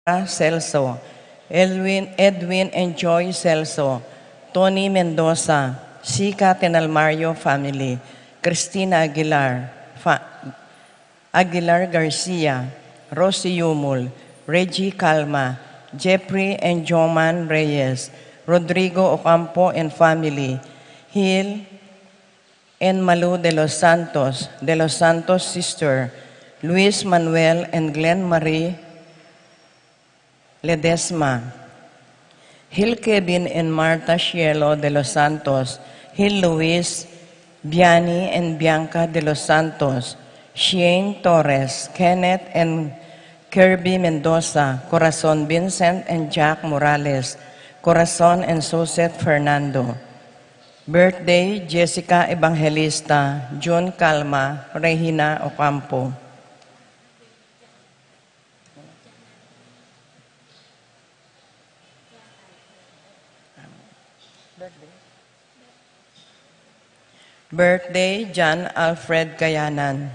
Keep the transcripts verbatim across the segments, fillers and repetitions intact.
Celso, Edwin, Edwin and Joy Celso, Tony Mendoza, Sikat and Almario family, Christina Aguilar, fa-, Aguilar Garcia, Rosie Yumul, Reggie Calma, Jeffrey and Joman Reyes, Rodrigo Ocampo and family, Hill and Malu de los Santos, de los Santos sister, Luis Manuel and Glenn Marie Ledesma, Hill Kevin and Martha Cielo de los Santos, Hill Luis, Vianney and Bianca de los Santos, Shane Torres, Kenneth and Kirby Mendoza, Corazon Vincent and Jack Morales, Corazon and Suzette Fernando. Birthday, Jessica Evangelista, June Calma, Regina Ocampo. Birthday, John Alfred Kayanan.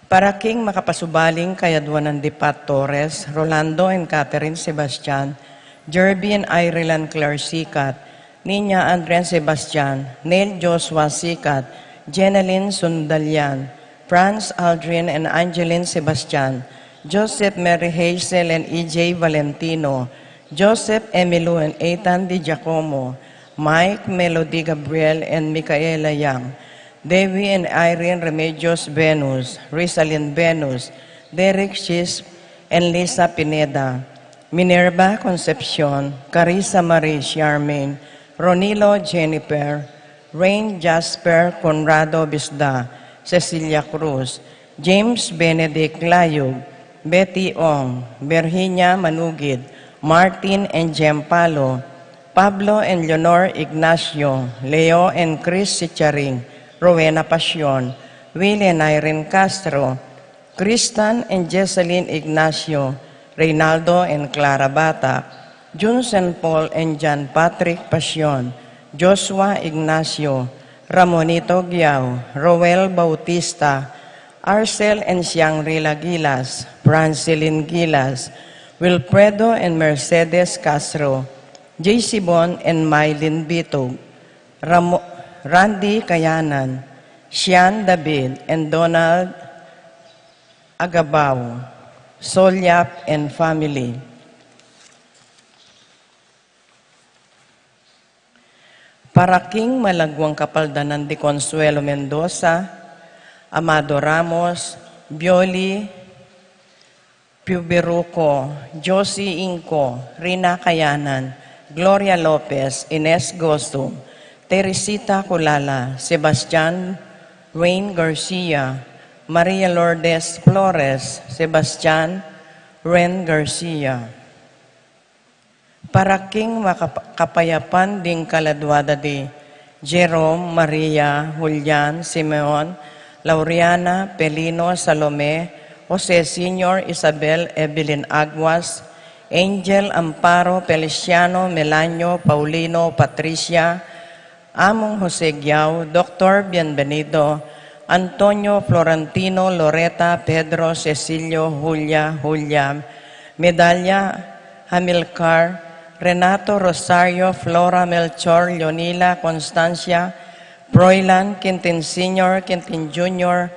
Para king makapasubaling kayadwanan di Pat Torres, Rolando and Catherine Sebastian, Jerby and Ireland Claire Sikat, Nina Andrian Sebastian, Neil Joshua Sikat, Jeneline Sundalian, Franz Aldrin and Angeline Sebastian, Joseph Mary Hazel and E J Valentino, Joseph Emilio and Ethan Di Giacomo, Mike Melody Gabriel and Micaela Yang, Debbie and Irene Remedios Venus, Rizalin Venus, Derek Chis and Lisa Pineda, Minerva Concepcion, Carissa Marie Charmaine, Ronilo Jennifer, Rain Jasper Conrado Bisda, Cecilia Cruz, James Benedict Layug, Betty Ong, Virginia Manugid, Martin and Jem Palo, Pablo and Leonor Ignacio, Leo and Chris Sicharing, Rowena Pasion, Will and Irene Castro, Kristan and Jesselyn Ignacio, Reynaldo and Clara Bata, Jun Saint Paul and John Patrick Pasion, Joshua Ignacio, Ramonito Giao, Roel Bautista, Arcel and Shangri-La Gilas, Francilin Gilas, Wilfredo and Mercedes Castro, J C Bon and Mylene Bitug, Ramo-, Randy Kayanan, Sian David and Donald Agabao, Solyap and family. Para king malagwang kapaldanan di Consuelo Mendoza, Amado Ramos, Bioli Piubiruco, Josie Inco, Rina Kayanan, Gloria Lopez, Ines Gosum, Teresita Culala, Sebastian Wayne Garcia, Maria Lourdes Flores, Sebastian Ren Garcia. Para king makap-, kapayapan ding kaladua da di Jerome, Maria, Julian, Simeon, Lauriana, Pelino, Salome, Jose Senior, Isabel, Evelyn Aguas, Angel, Amparo, Feliciano, Melanio, Paulino, Patricia, Among Jose Giao, Doktor Bienvenido, Antonio, Florentino, Loreta, Pedro, Cecilio, Julia, Julia, Medalla, Hamilcar, Renato, Rosario, Flora, Melchor, Leonila, Constancia, Froilan, Quintin Senior, Quintin Junior,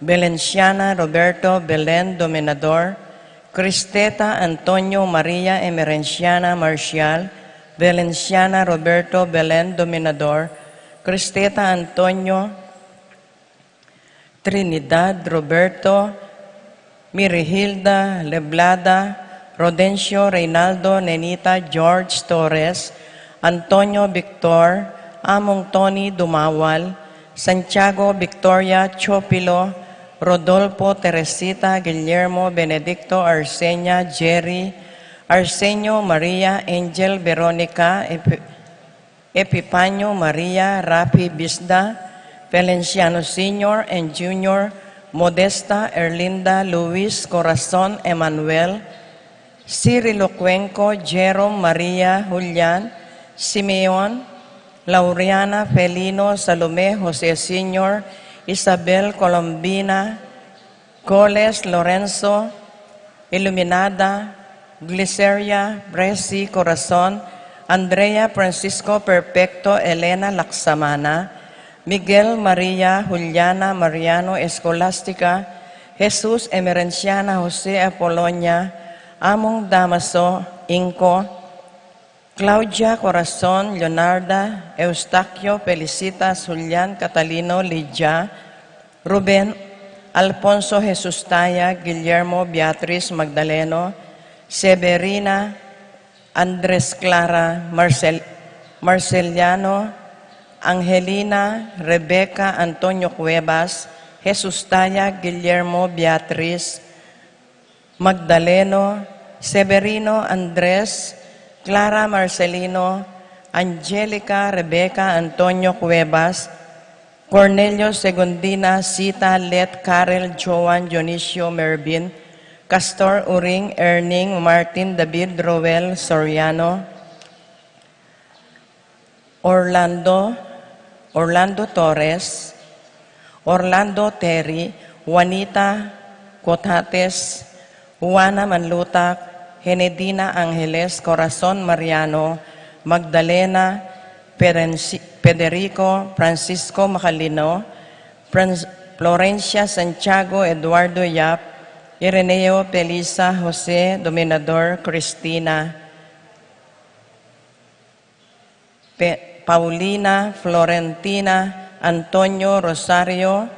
Valenciana, Roberto, Belen, Dominador, Cristeta, Antonio, Maria, Emerenciana, Marcial, Valenciana, Roberto, Belen, Dominador, Cristeta, Antonio, Trinidad, Roberto, Mirihilda, Leblada, Rodencio, Reynaldo, Nenita, George, Torres, Antonio, Victor, Among Tony, Dumawal, Santiago, Victoria, Chopilo, Rodolfo, Teresita, Guillermo, Benedicto, Arsenia, Jerry, Arsenio, Maria, Angel, Veronica, Epi-, Epifanio, Maria, Rafi, Bisda, Valenciano Senior and Junior, Modesta, Erlinda, Luis, Corazon, Emmanuel, Cirilo Cuenco, Jerome, Maria, Julian, Simeon, Lauriana, Felino, Salome, Jose Senior, Isabel, Colombina, Goles, Lorenzo, Iluminada, Gliceria, Presi, Corazon, Andrea, Francisco, Perfecto, Elena, Laksamana, Miguel, Maria, Juliana, Mariano, Escolastica, Jesus, Emerenciana, Jose, Apolonia, Among, Damaso, Inco, Claudia, Corazon, Leonarda, Eustaquio, Felicitas, Julian, Catalino, Lydia, Ruben, Alfonso, Jesus Taya, Guillermo, Beatriz, Magdaleno, Severina, Andres, Clara, Marcel-, Marceliano, Angelina, Rebecca, Antonio Cuevas, Jesus Taya, Guillermo, Beatriz, Magdaleno, Severino, Andres, Clara, Marcelino, Angelica, Rebecca, Antonio Cuevas, Cornelio, Segundina, Sita, Let, Karel, Joan, Dionisio, Mervin, Castor, Uring, Erning, Martin, David, Roel, Soriano, Orlando, Orlando Torres, Orlando Terry, Juanita Cotates, Juana Manlutak, Henedina Angeles, Corazon Mariano, Magdalena, Ferenci-, Federico, Francisco Macalino, Franz-, Florencia Santiago, Eduardo Yap, Ireneo Felisa, Jose Dominador, Cristina, Pe-, Paulina, Florentina, Antonio, Rosario,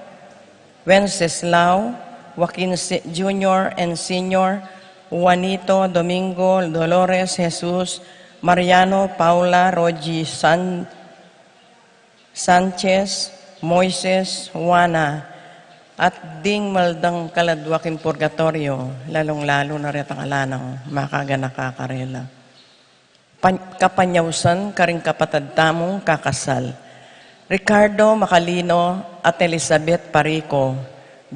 Wenceslao, Joaquin Si-, Junior and Senior, Juanito, Domingo, Dolores, Jesus, Mariano, Paula, Rogie, San-, Sanchez, Moises, Juana, at ding maldang kaladwa king purgatorio, lalung-lalu na retang ala nang makaganaka karela. Pan-, kapanyausan karing kapatad tamung kakasal. Ricardo Macalino at Elizabeth Parico,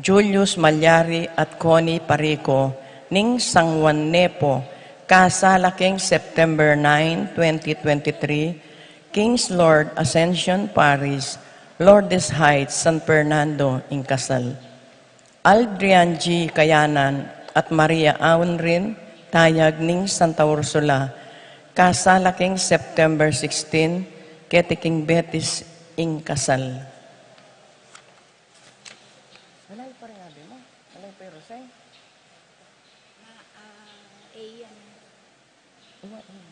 Julius Malyari at Connie Parico, ning San Juan Nepo, kasala king September nine, twenty twenty-three, King's Lord Ascension Parish, Lourdes Heights, San Fernando, ing kasal. Aldrian G. Kayanan at Maria Aunrin Tayag ning Santa Ursula, kasala king September sixteen, keti king Betis ing kasal. Malayo pa rin, abi mo? Malayo pa yung Roseng? Ma-, ah, eh, yan. Uwa, uwa.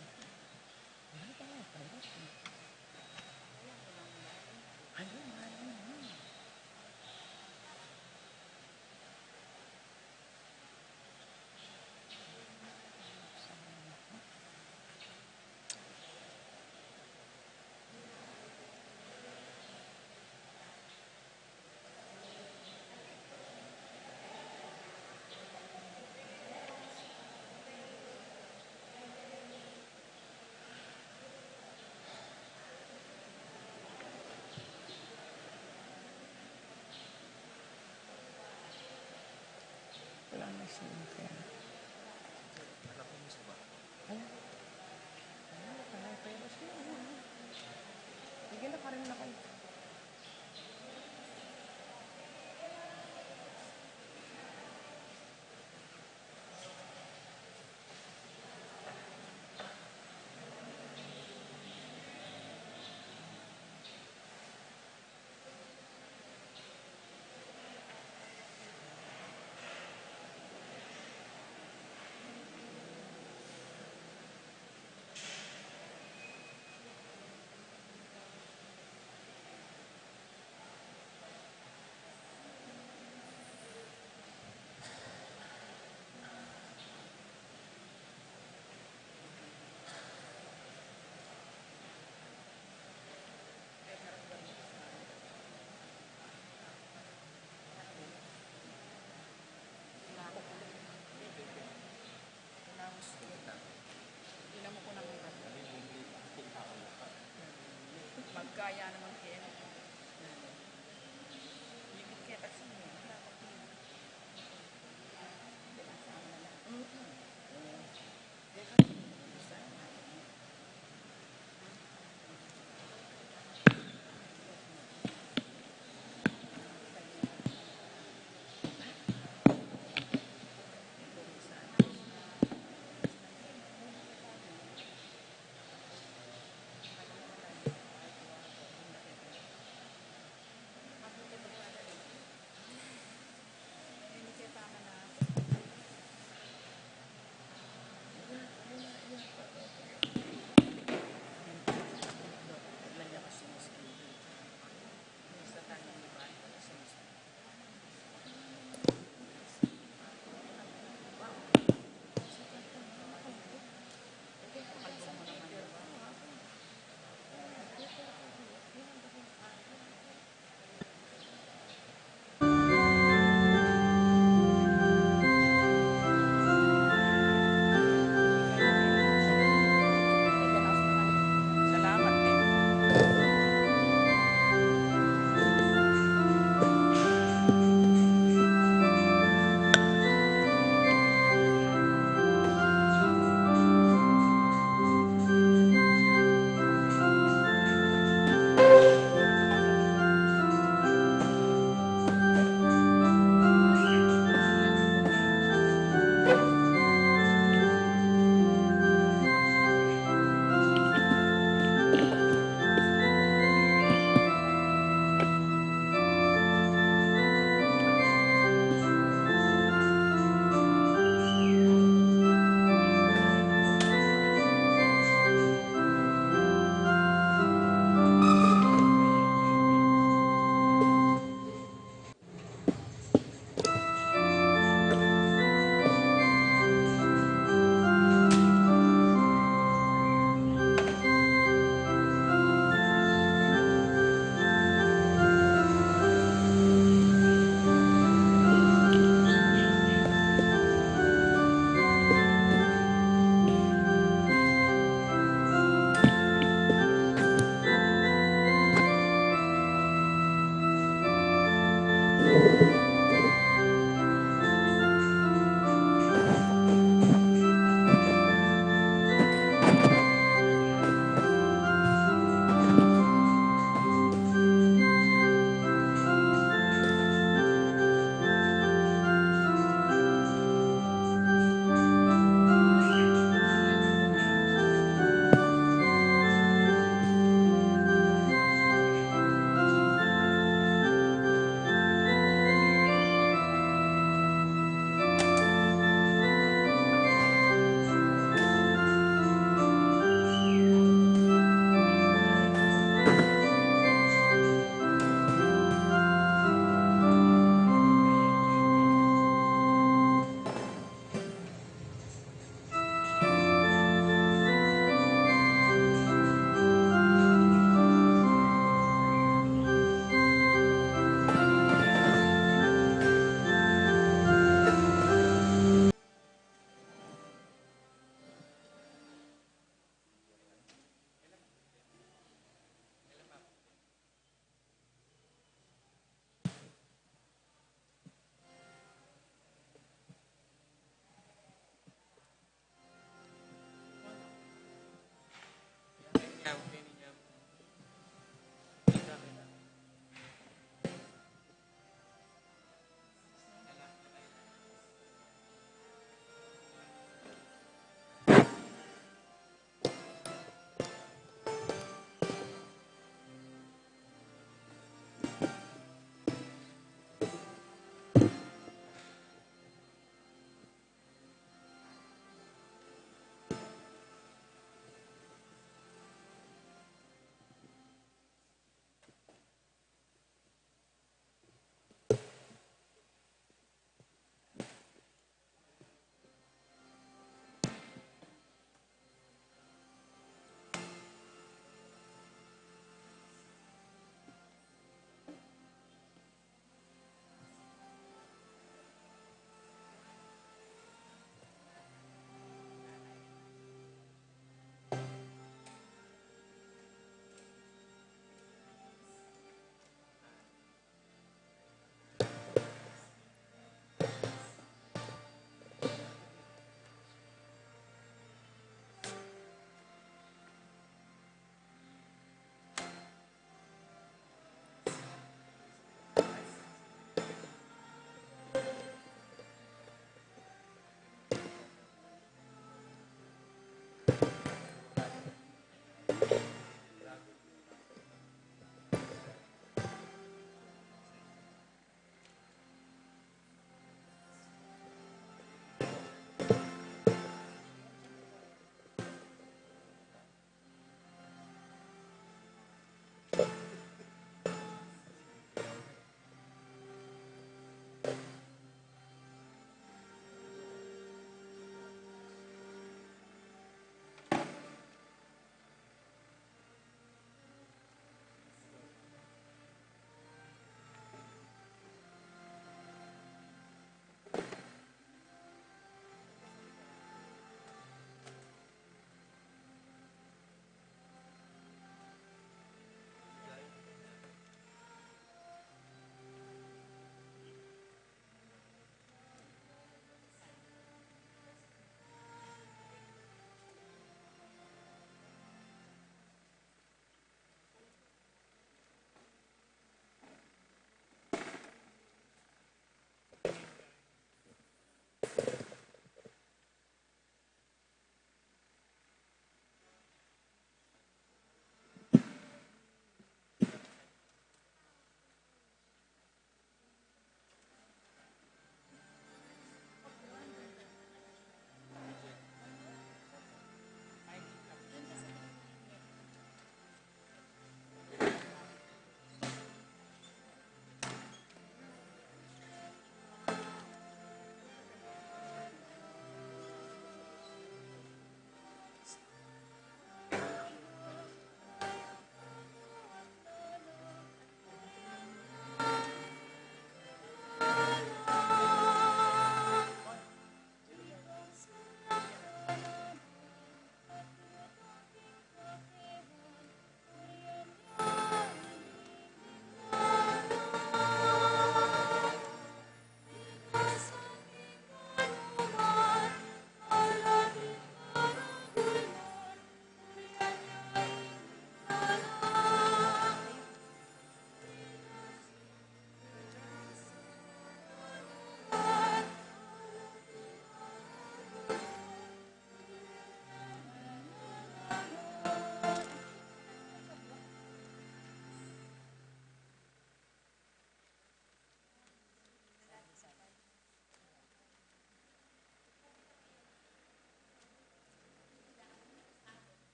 Wala na siya kaya. Ala. Ala, ala, pero siya. Sige na, karin na kayo. Magkaya naman kayo. Lipit kayo kasi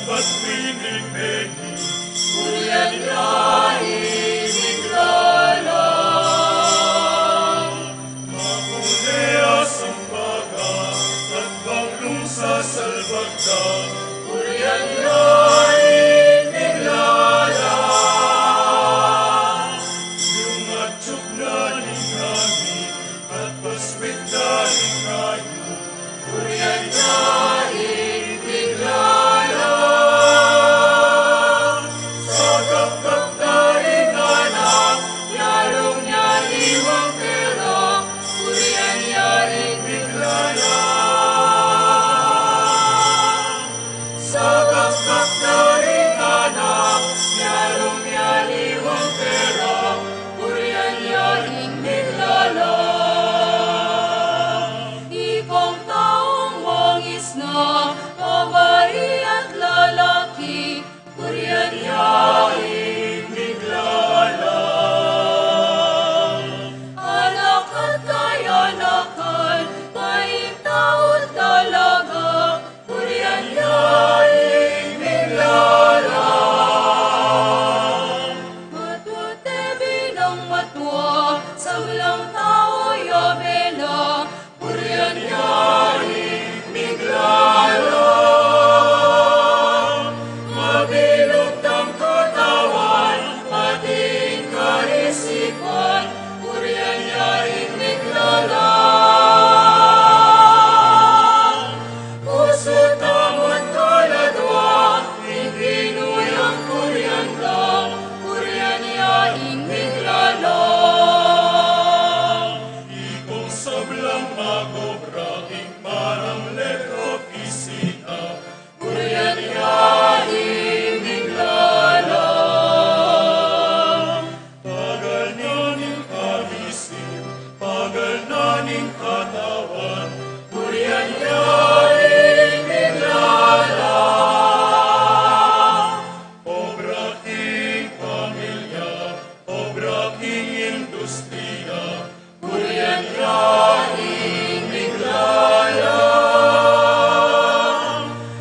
Patwin ring beni, purian ya ing miglala. Mapule a sampaga, at banglung sasalbag da, purian ya ing miglala. Yung atyuk na ning kami, at paswit na ning kayu, purian ya ing miglala. Sagap-gap da ring anak, yalung ya liwang pera, purian ya ing miglala. Sagap-gap da ring anak, yalung ya liwang pera, purian ya ing miglala. Ikong taung mangis na, babai at lalaki, purian ya ing miglala. Anak at kayanakan, paintaut talaga, purian ya ing miglala. Matua te binang matua, sablang tau ya bela, purian ya ing miglala. Mabilug tang katawan, pati ing kaisipan, purian ya ing miglala. Pusu tamu't kaladwa, ing Ginu yang purian da, purian ya ing miglala. Ikong sablang mag-obra, ing parang letra opisina, purian ya ing miglala. Pagal na ning kabisin, pagal na ning katawan, purian ya ing miglala. Obra king pamilya, obra king industriya, purian ya ing miglala.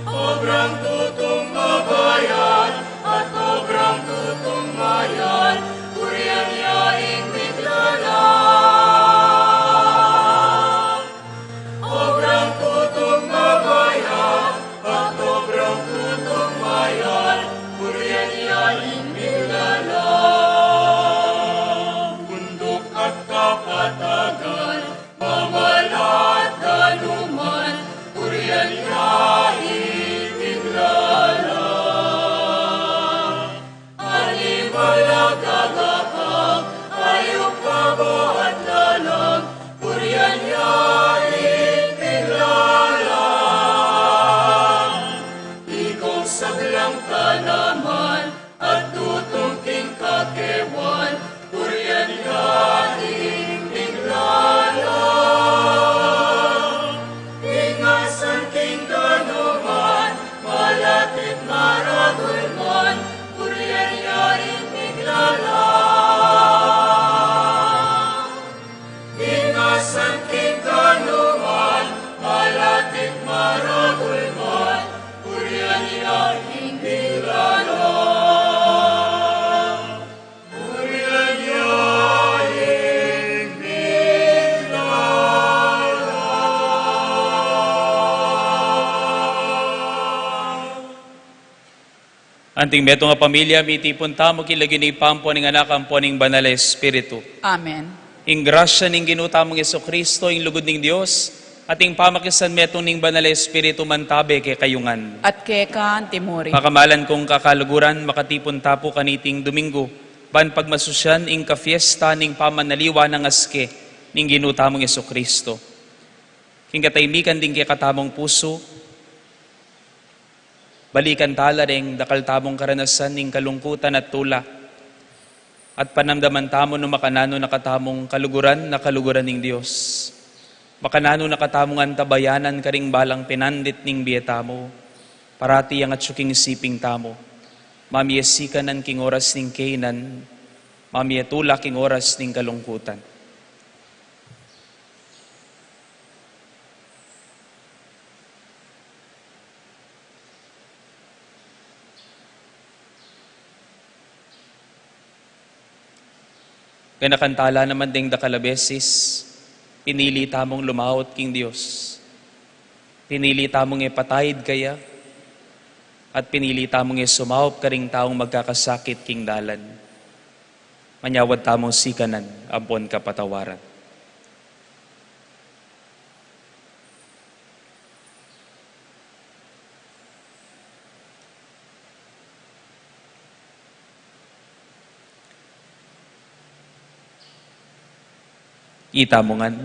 Obrang tutung mabayat, at obrang tutung mayat, purian ya ing miglala. Obrang tutung mabayat, at obrang tutung mayat, purian ya ing miglala. Bunduk at kapatagan, pamala at danuman, purian ya ing miglala. Animal at gagapang, ayup, babo at lalang, purian ya ing miglala. Ikong sablang tanaman, at tutung king kakewan, purian ya ing miglala. Ing asan king danuman, malatip maragul man, purian ya ing miglala. Ing asan king danuman, malatip maragul man, purian ya ing miglala. Purian ya ing miglala. Anting metung a pamilya, mitipun tamu king lagyu ning Ibpa, ampo ning Anak, ampo ning Banal a Espiritu. Amen. Ing grasya ning Ginu tamung Jesucristo, ing lugud ning Dios, at ing pamakisanmetung ning Banal a Espiritu mantabe kekayu ngan. At keka antimurin. Pakamalan kung kakaluguran, makatipun ta pu kaniting Domingo, ban pagmasusyan ing kafiesta ning pamanaliwa nang aske ning Ginu tamung Jesucristo. King katahimikan ding kekatamung pusu, balikan ta la reng dakal tamung karanasan ning kalungkutan at tula, at panamdaman tamu nung makananu na katamung kaluguran na kaluguran ning Dios. Makananu na katamung antabayanan karing balang pinandit ning bie tamu, parati yang atyu king siping tamu, mamie sikanan king oras ning kainan, mamie tula king oras ning kalungkutan. Ganakan tala naman deng dakal a beses, pinili tamung lumaut king Dios. Pinili tamung ipatawad kaya, at pinili tamung isumaup karing taung magkakasakit king dalan. Manyawad tamung sikanan ampon kapatawaran. Ita mu ngan,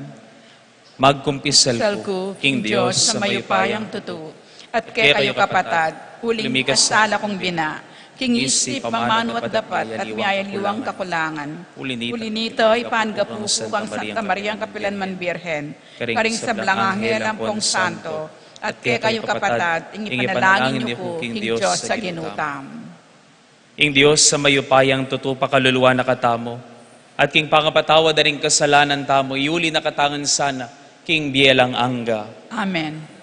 magkumpisal ku king Dios a mayupayang tutu, at kekayu kapatad, uling sala kung bina, king isip, pamanu at dapat, at miyayaliwang kakulangan. Uli nita, ipangapu ku kang Santa Mariang kapilan man Birhen, karing sablang anghel ampong santo, at kekayu kapatad, ing ipanalangin yu ku king Dios a Ginu tamu. Ing Dios a mayupayang tutu pakaluluan na katamu, at king pangapatawad da ring kasalanan tamu, iuli na katamu ngan sana king bie alang angga. Amen.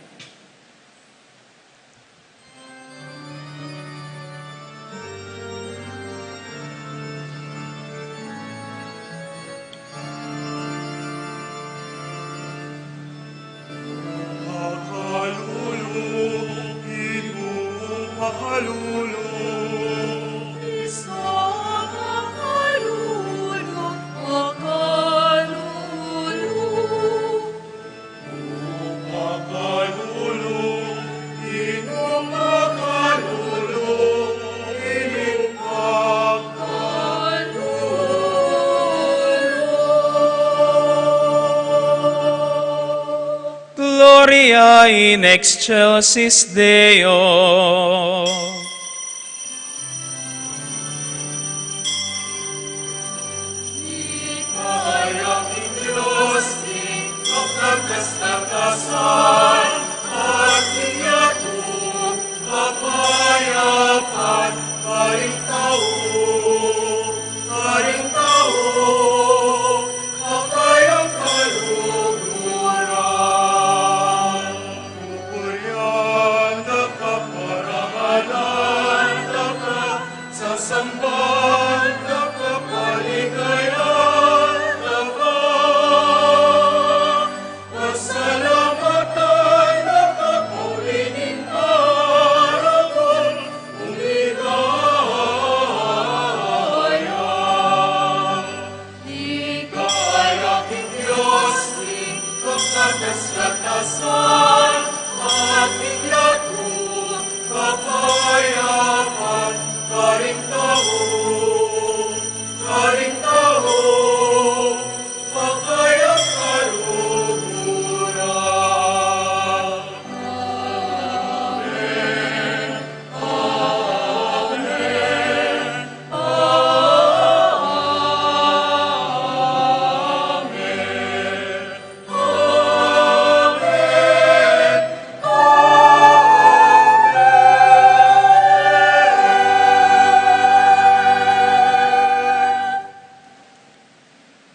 Gloria in excelsis Deo.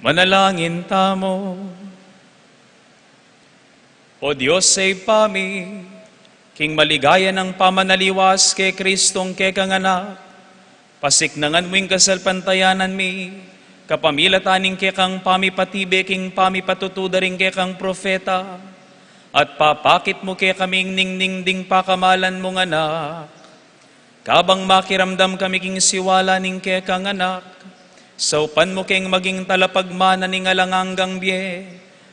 Manalangin tamu. O Dios a Ibpa mi, king maligaya nang pamanaliwas kang Kristong kekang Anak, pasiknangan mu ing kasalpantayanan mi, kapamilatan ning kekang pamipatibe king pamipatutu da ring kekang propeta, at papakit mu kekami ing ningning ding pakamalan mung Anak. Kabang makiramdam kami king siwala ning kekang Anak, saupan mu keng maging talapagmana ning alang anggang bie,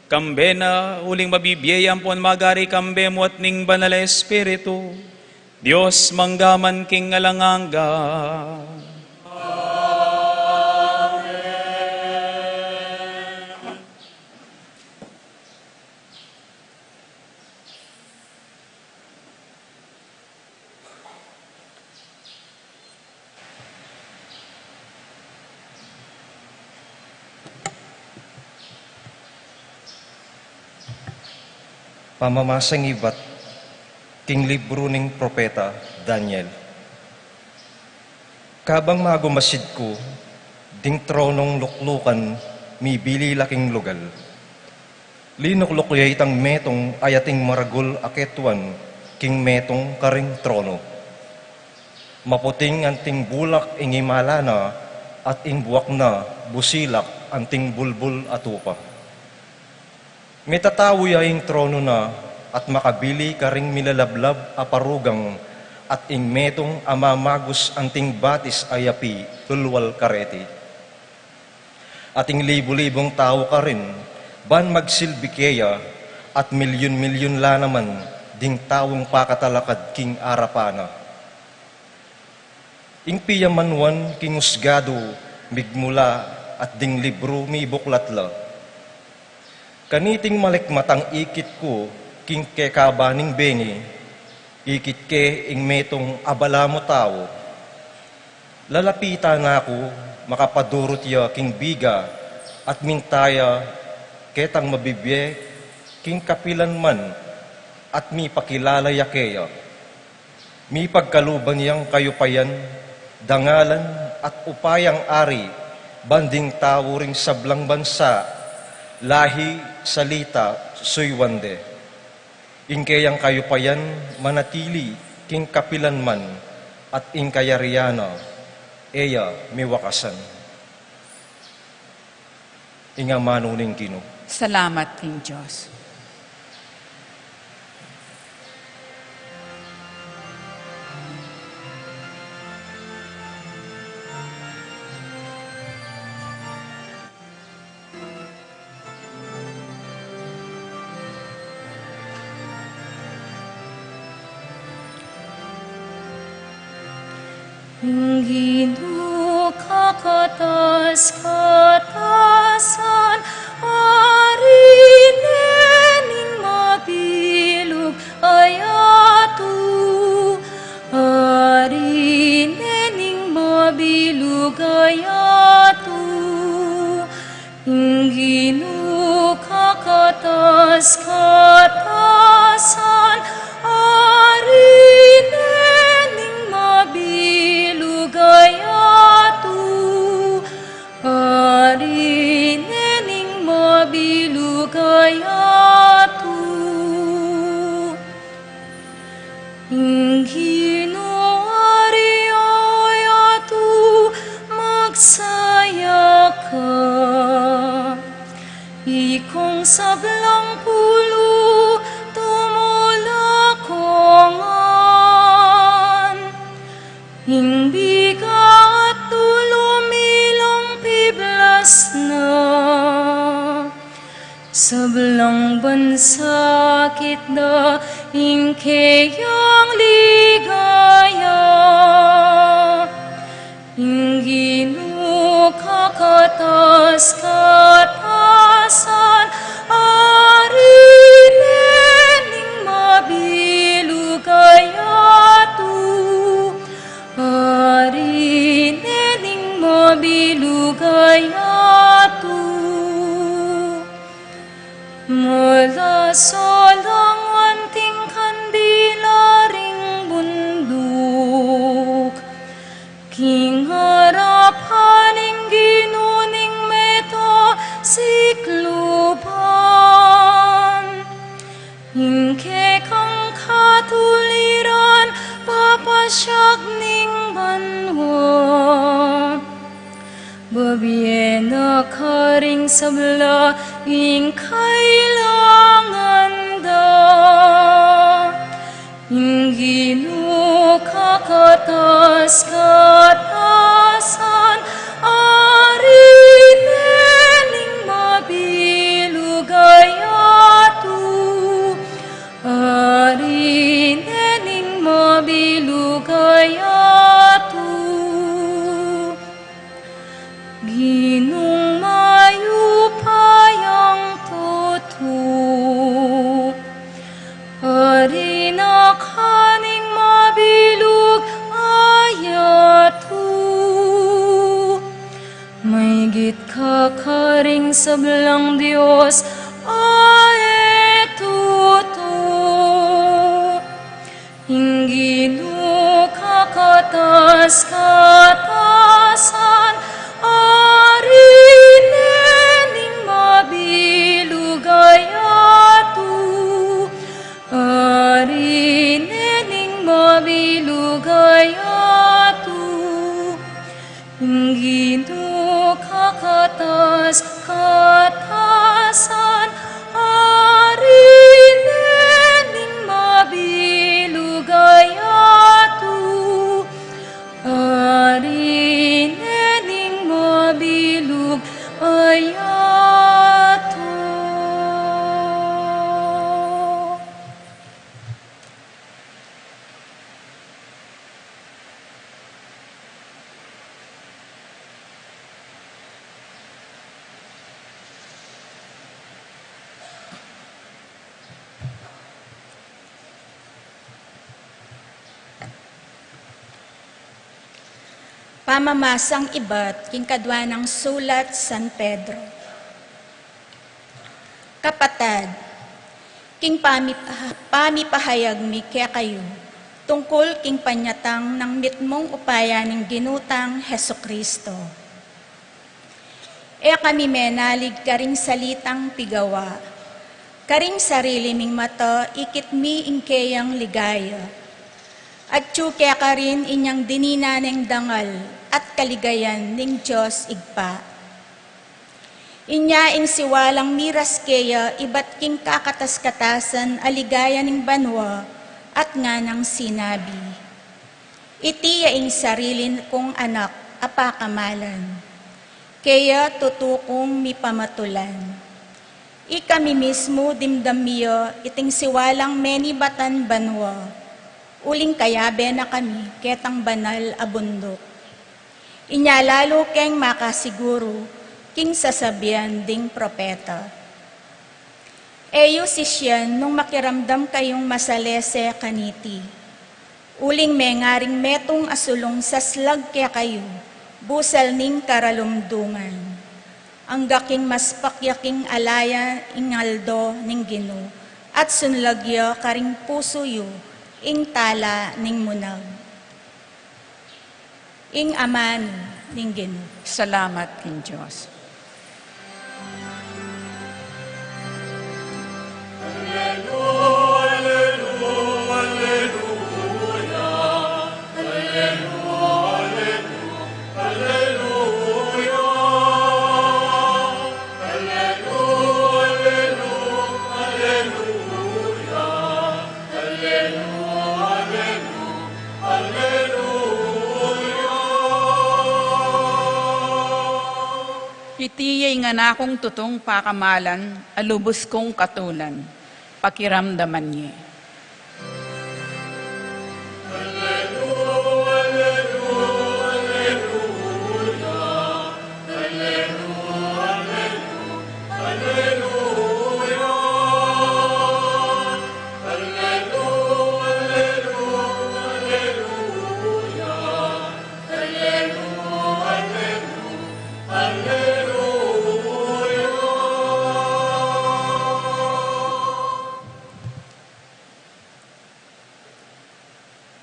kambe na uling mabibie ya ampon magari kambe mu at ning Banal a Espiritu, Dios mangga man king alang angga. Pamamasang ibat king libru ning propeta Daniel. Kabang magumasid ku, ding tronong luklukan mibili la king lugal. Linukluk ya itang metung a ating maragul a ketuan king metung karing trono. Maputing anting bulak ing imala na, at ing buak na busilak anting bulbul a tupa. Metatau ya ing tronu na at makabili karing milalablab a parugang at ing metung a mamagus anting batis a yapi lulwal kareti. At ing libu-libung tau karin ban magsilbi keya at milyun-milyun la naman ding taung pakatalakad king arapan na. Ing piyamanwan king usgadu migmula at ding libru mibuklat la. Kaniting malikmatang ikit ku king kekabaning bengi, ikit ke ing metung a balamu tau. Lalapitan na ku, makapadurut ya king biga at minta ya ketang mabibie king kapilan man at mipakilala ya keya. Mipagkaluban yang kayupayan, dangalan at upayang ari ban ding tau ring sablang bansa, lahi, salita, suyuan de. Ing keyang kayupayan manatili king kapilan man at ing kayarian na e ya miwakasan. Ing amanu ning Ginu. Salamat king Dios. Ing Ginu kakatas-katasan, ari ne ning mabilug a yatu, ari ne ning mabilug a yatu. Ing Ginu kakatas-katasan, ari ne ning mabilug a yatu, ari ne ning mabilug a yatu. Ing Ginu ari a yatu, magsaya ka. Ikong sablang pulu, tumulak ko ngan. Ing bigat tulumilong piblas na. Sablang bansakit da ing keyang ligaya. Ing Ginu kakatas-katasan, ari ne ning mabilug a yatu, ari ne ning mabilug a yatu. Mula sa langan tingkan di la ring bunduk, king arapan ning Ginu ning meto sikluban. Ing kekang katuliran, papasiag ning banua. Bibie na karing sabla ing kailangan da. Ing Ginu kakatas-katasan, ari ne ning mabilug a yatu, ari ne ning mabilug a yatu. Ginung mayupayang tutu, ari na kaning mabilug a yatu. Maigit ka karing sablang dios a e tutu. Ing Ginu kakatas-katasan, ari ne ning mabilug a yatu, ari ne ning mabilug a yatu. Ing Ginu kakatas, Katasan, ari ne ning mabilug a yatu, ari ne ning mabilug a yatu. Pamamasang ibat king kadua nang sulat San Pedro. Kapatad, king pamip-, pamipahayag mi kekayu tungkul king panyatang nang mitmung upaya ning Ginu tang Jesucristo. E kami menalig karing salitang pigawa. Karing sarili ming mata ikit mi ing keyang ligaya. Atyu kekarin inyang dinina neng dangal at kaligayan ning Dios Ibpa. Inya ing siwalang miras keya ibat king kakatas-katasan a ligaya ning banua at nganang sinabi, "Iti ya ing sarili kung anak a pakamalan. Keya tutu kung mipamatulan." Ikami mismu dimdam mi ya iting siwalang menibatan banua, uling kayabe na kami ketang banal a bunduk. Inya lalu keng makasiguru king sasabian ding propeta. E yu sisyan nung makiramdam kayung masalese kaniti. Uling mengaring metung a sulung saslag kekayu, busal ning karalumduman. Angga king mas pakyaking alaya ing aldo ning Ginu, at sunlag ya karing pusu yu ing tala ning munag. Ing amanu ning Ginu. Salamat king Dios. Iti ya ing anak kung tutung pakamalan, a lubus kung katulan. Pakiramdaman ye.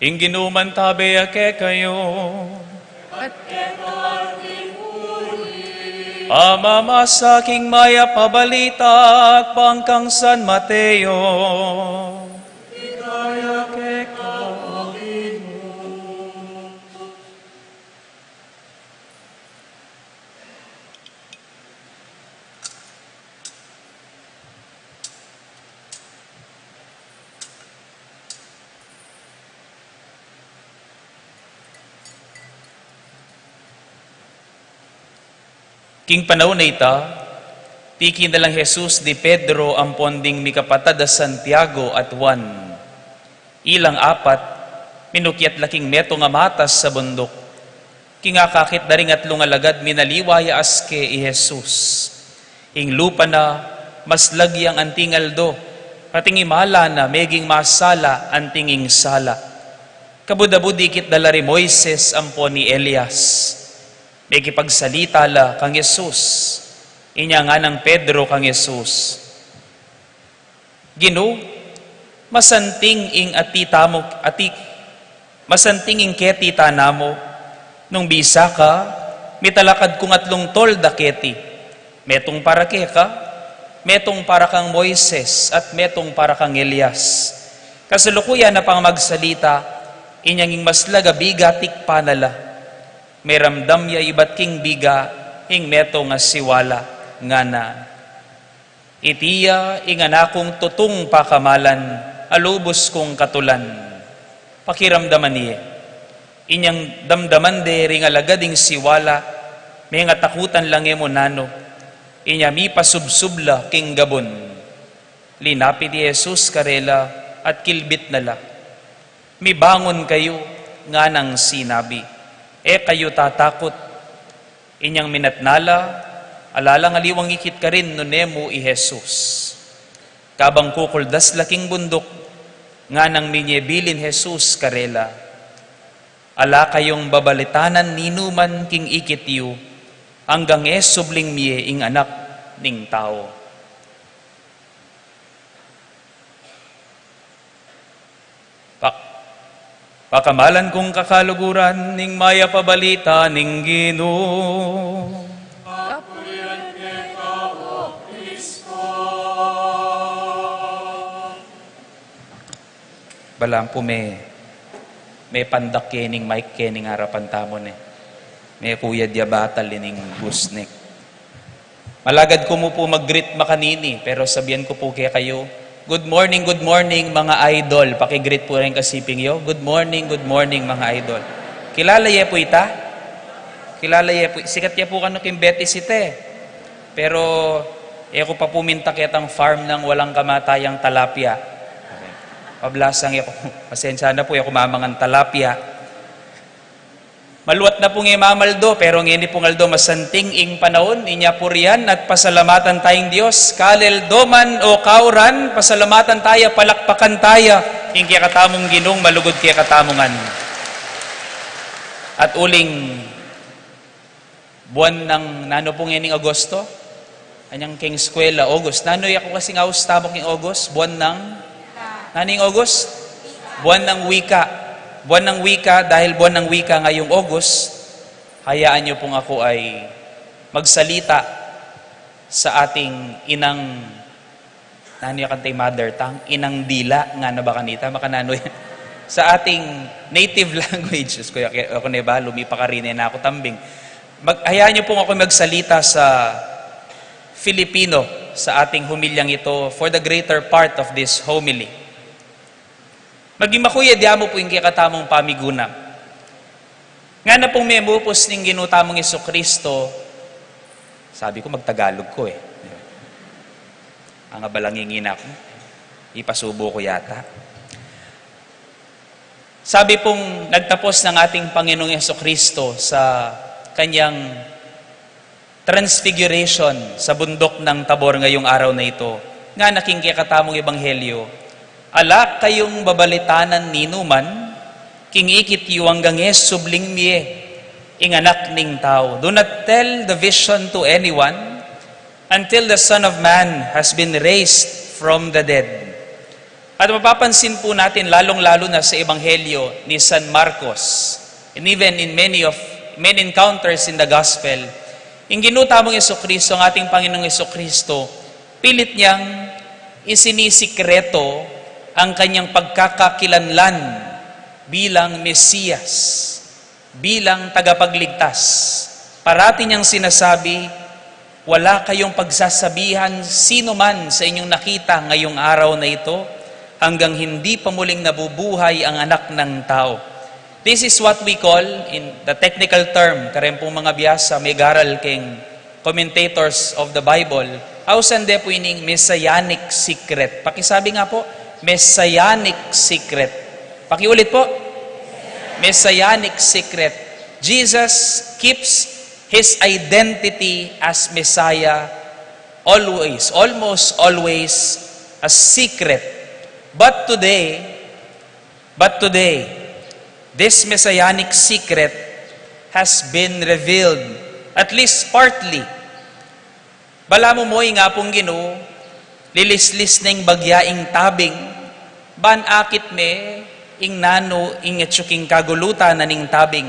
Ing Ginu mantabe ya kekayu. At kekang pamamasa. Pamamasa king mayap a balita agpang kang San Mateo. Ligaya keka, O Ginu. King panaun a ita, tiki na lang Jesus di Pedro ampon ding mikapatad a Santiago at Juan. Ilang apat, minukyat la king metung a matas a bunduk. King akakit da ring atlung alagad, minaliwa ya aske i Jesus. Ing lupa na, maslag yang anting aldo, kating imala na, meging masala anting ing sala. Kabud-abud ikit da la ri Moises ampon i Elias. Mekipagsalita la kang Jesus. Inya ngana nang Pedro kang Jesus, "Ginu, masanting ing ati tamu, ati, masanting ing keti tana mu, nung bisa ka, mitalakad kung atlung tolda keti, metung para keka, metung para kang Moises, at metung para kang Elias." Kasalukuyan na pang magsalita, inyang ing maslag a biga tikpan na la. Meramdam ya ibat king biga ing metung a siwala. Ngana, "Iti ya ing anak kung tutung pakamalan, a lubus kung katulan." Pakiramdaman ye. Inyang damdaman de ring alagad ing siwala, mengatakutan la nge mu nanu. Inya mipasubsub la king gabun. Linapit i Jesus karela at kilbit na la. "Mibangun kayu," nganang sinabi. "E kayu tatakut." Inyang minatna la, ala lang aliwang ikit karin nune mu i Jesus. Kabang kukuldas la king bunduk, nganang minye bilin Jesus karela, "Ala kayung babalitanan ninuman king ikit yu, anggang e subling mie ing Anak ning Tau." Pak-, pakamalan kung kakaluguran ning mayap a balita ning Ginu. Balam pu me, me pandak kening mic kening arapan tamu ne. Me puyad ya batal ining busnek. Malagad ku mu pu mag-greet makanini, pero sabian ku pu kekayu, "Good morning, good morning, mga idol." Paki-greet pu rin kasiping yu, "Good morning, good morning, mga idol." Kilala ye pu ita? Kilala ye pu, sikat ye pu kanu king Betis ita e. Pero e ku pa pu minta ketang farm nang walang kamatayang talapia. Pablasang e ku, pasensya na pu, e ku mamangan talapia. Maluat na pung e mamaldo, pero ngeni pung aldo masanting ing panaun, inya purian at pasalamatan taya ing Dios, kalel do man o kauran, pasalamatan taya, palakpakan taya, ing kekatamung Ginung malugud kekatamu ngan. At uling buwan nang, nanu pu ngening Agosto? Anyang king eskwela, August. Nanu ya ku kasing aus tamu king August? Buwan nang, nanu ing August? Buwan nang wika. Buwan nang wika, dahil buwan nang wika ngayong August, hayaan niyo pong ako ay magsalita sa ating inang, nanu ya kanta ing mother tongue? Inang dila, ngana ba kanita? Makananu ya? Sa ating native language. Diyos ko, ya, aku ne balu, mipakarine na aku tambing. Mag-, hayaan niyo pong ako magsalita sa Filipino sa ating homilyang ito for the greater part of this homily. Maging makuyad ya mu pu ing kekatamung pamigunam. Ngana pung memupus ning Ginu tamung Jesucristo, sabi ku magtagalog ku e. Ang abalang ngingina ku, ipasubu ku yata. Sabi pung nagtapos ng ating Panginoong Jesucristo sa kanyang Transfiguration sa bundok ng Tabor ngayong araw na ito, ngana king kekatamung ebanghelyo, "Ala kayung babalitanan ninuman king ikit yu anggang e subling mie ing Anak ning Tau. Do not tell the vision to anyone until the Son of Man has been raised from the dead." At mapapansin po natin, lalong-lalo na sa Ebanghelyo ni San Marcos, and even in many of, many encounters in the Gospel, ing Ginu tamung Jesucristo, ang ating Panginoong Jesucristo, pilit niyang isinisikreto ang kanyang pagkakakilanlan bilang Mesiyas, bilang tagapagligtas. Parati niyang sinasabi, "Wala kayong pagsasabihan sino man sa inyong nakita ngayong araw na ito hanggang hindi pa muling nabubuhay ang Anak ng Tao." This is what we call, in the technical term, kareng pung mga biyasa, megaral keng commentators of the Bible, ausan de pu ining messianic secret. Pakisabi nga po, messianic secret. Pakiulit po, messianic secret. Jesus keeps his identity as Messiah always, almost always a secret. But today, but today, this messianic secret has been revealed, at least partly. Balamu mo ing Apung Ginu, lilislis ne ing bagya ing tabing, ban akit me ing nanu ing atsu king kagulutan na ning tabing.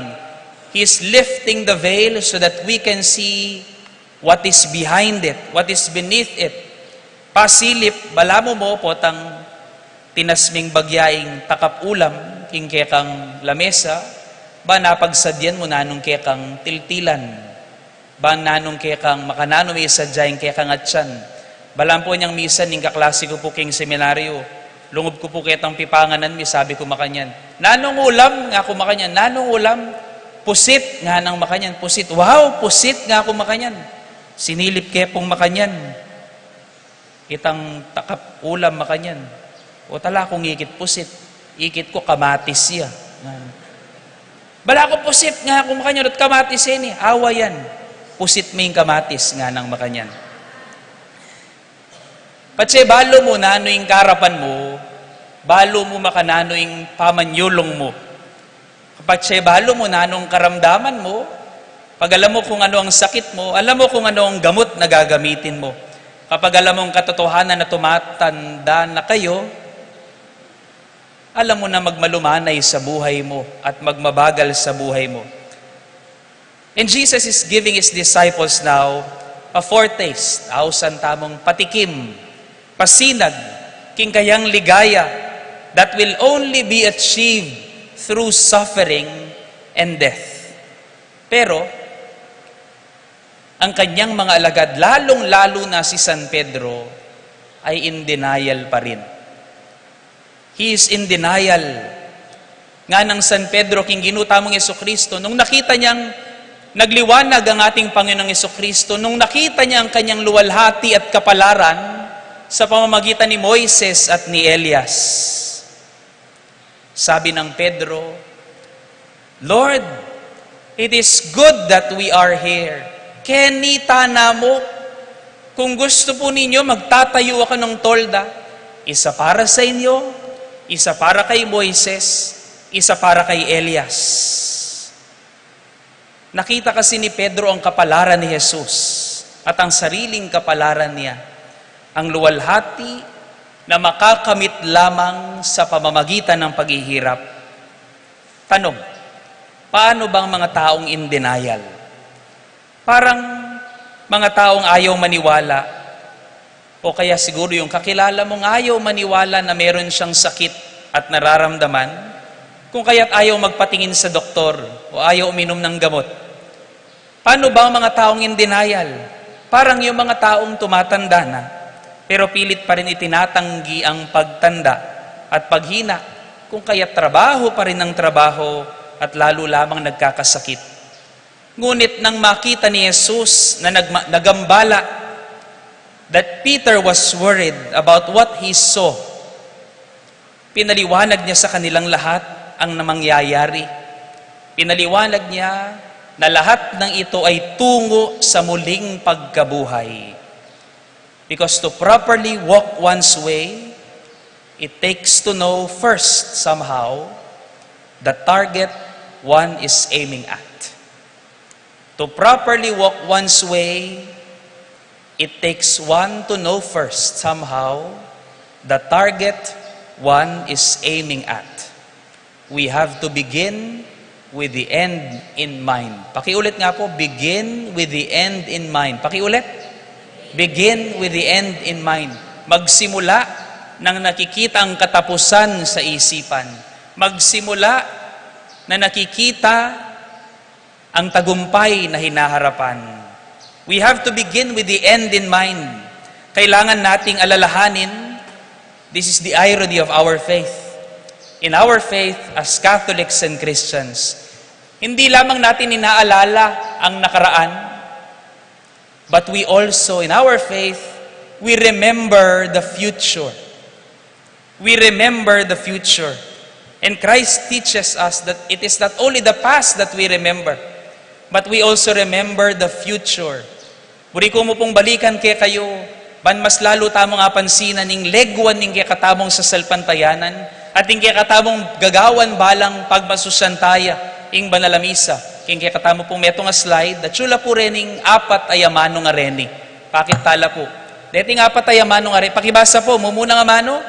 He's lifting the veil so that we can see what is behind it, what is beneath it. Pasilip, balamu mo potang tinas meng bagya ing takap ulam king kekang lamesa, ba napagsadyan mu nanung kekang tiltilan. Bang nanung kekang makananu, misan dya ing kekang atyan. Balang pu inyang misan ing kaklasi ku pu king seminaryo, lungub ku pu ketang pipanganan mi, sabi ku makanyan, "Nanung ulam?" ngaku makanyan. "Nanung ulam?" "Pusit," nganang makanyan. "Pusit? Wow, pusit!" ngaku makanyan. Sinilip ke pung makanyan itang takap ulam makanyan. "O, tala kung ikit pusit, ikit ku kamatis ya." Ngan. "Bala ku pusit," ngaku makanyan, "o't kamatis ini." "Awa yan. Pusit me ing kamatis," nganang makanyan. Patse balu mu nanu ing karapan mu, balu mu makananu ing pamanyulung mu. Kapag siya balu mu nanung karamdaman mu, pag alam mo kung ano ang sakit mo, alam mo kung ano ang gamot na gagamitin mo. Kapag alam mo ang katotohanan na tumatanda na kayo, alam mo na magmalumanay sa buhay mo at magmabagal sa buhay mo. And Jesus is giving his disciples now a foretaste, ausan tamung patikim, pasinag, king kayang ligaya that will only be achieved through suffering and death. Pero, ang kanyang mga alagad, lalong-lalo na si San Pedro, ay in denial pa rin. He is in denial. Nganang San Pedro king Ginu tamung Jesucristo, nung nakita niyang nagliwanag ang ating Panginoong Jesucristo, nung nakita niya ang kanyang luwalhati at kapalaran sa pamamagitan ni Moises at ni Elias, sabi ng Pedro, "Lord, it is good that we are here." Keni tana mu, kung gusto po ninyo, magtatayo ako ng tolda. Isa para sa inyo, isa para kay Moises, isa para kay Elias. Nakita kasi ni Pedro ang kapalaran ni Jesus at ang sariling kapalaran niya, ang luwalhati na makakamit lamang sa pamamagitan ng paghihirap. Tanong, paano bang mga taong in denial? Parang mga taong ayaw maniwala. O kaya siguro yung kakilala mong ayaw maniwala na meron siyang sakit at nararamdaman, kung kaya't ayaw magpatingin sa doktor o ayaw uminom ng gamot. Paano ba ang mga taong in denial? Parang yung mga taong tumatanda na, pero pilit pa rin itinatanggi ang pagtanda at paghina, kung kaya't trabaho pa rin ang trabaho at lalo lamang nagkakasakit. Ngunit nang makita ni Jesus na nagma-, nagambala, that Peter was worried about what he saw, pinaliwanag niya sa kanilang lahat ang namangyayari. Pinaliwanag niya na lahat ng ito ay tungo sa muling pagkabuhay. Because to properly walk one's way, it takes to know first, somehow, the target one is aiming at. To properly walk one's way, it takes one to know first, somehow, the target one is aiming at. We have to begin with the end in mind. Pakiulit nga po, begin with the end in mind. Pakiulit, begin with the end in mind. Magsimula nang nakikita ang katapusan sa isipan. Magsimula na nakikita ang tagumpay na hinaharapan. We have to begin with the end in mind. Kailangan nating alalahanin, this is the irony of our faith. In our faith as Catholics and Christians, hindi lamang natin inaalala ang nakaraan, but we also, in our faith, we remember the future. We remember the future. And Christ teaches us that it is not only the past that we remember, but we also remember the future. Buri ku mu pung balikan kekayu, ban mas lalu tamung apansinan ing leguan ning kekatamung sasalpantayanan, at ing kekatamung gagawan balang pagmasusyan taya ing banal a misa. King kekatamu pung metung a slide, atiu la pu rening apat a amanu a reni. Pakit tala pu. Deting apat a amanu a re-, pakibasa pu, mumunang amanu,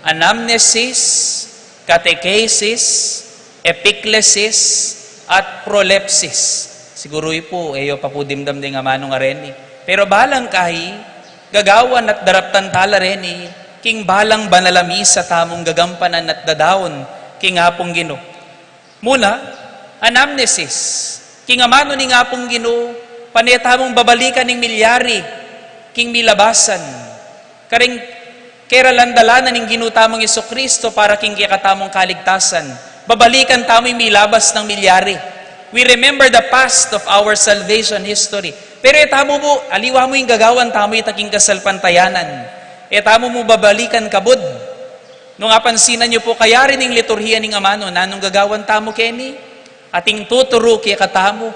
anamnesis, catechesis, epiklesis, at prolepsis. Siguru yu pu, e yu pa pu dimdam ding amanu a reni. Pero balang kayi, gagawan at daraptan tala reni, king balang banal a misa tamung gagampanan at dadaun, king Apung Ginu. Muna, anamnesis. King amanu ning Apung Ginu, Pane tamung babalikan ing milyari king milabasan. Karing kera lang dalanan ning Ginu tamung Jesucristo para king kekatamung kaligtasan. Babalikan tamu ing milabas nang milyari. We remember the past of our salvation history. Pero e tamu mu, aliwa mu ing gagawan tamu ita king kasalpantayanan. E tamu mu babalikan kabud. Nung apansinan yu pu kayari ning liturhiya ning amanu, nanung gagawan tamu keni? Atin tuturu kekatamu,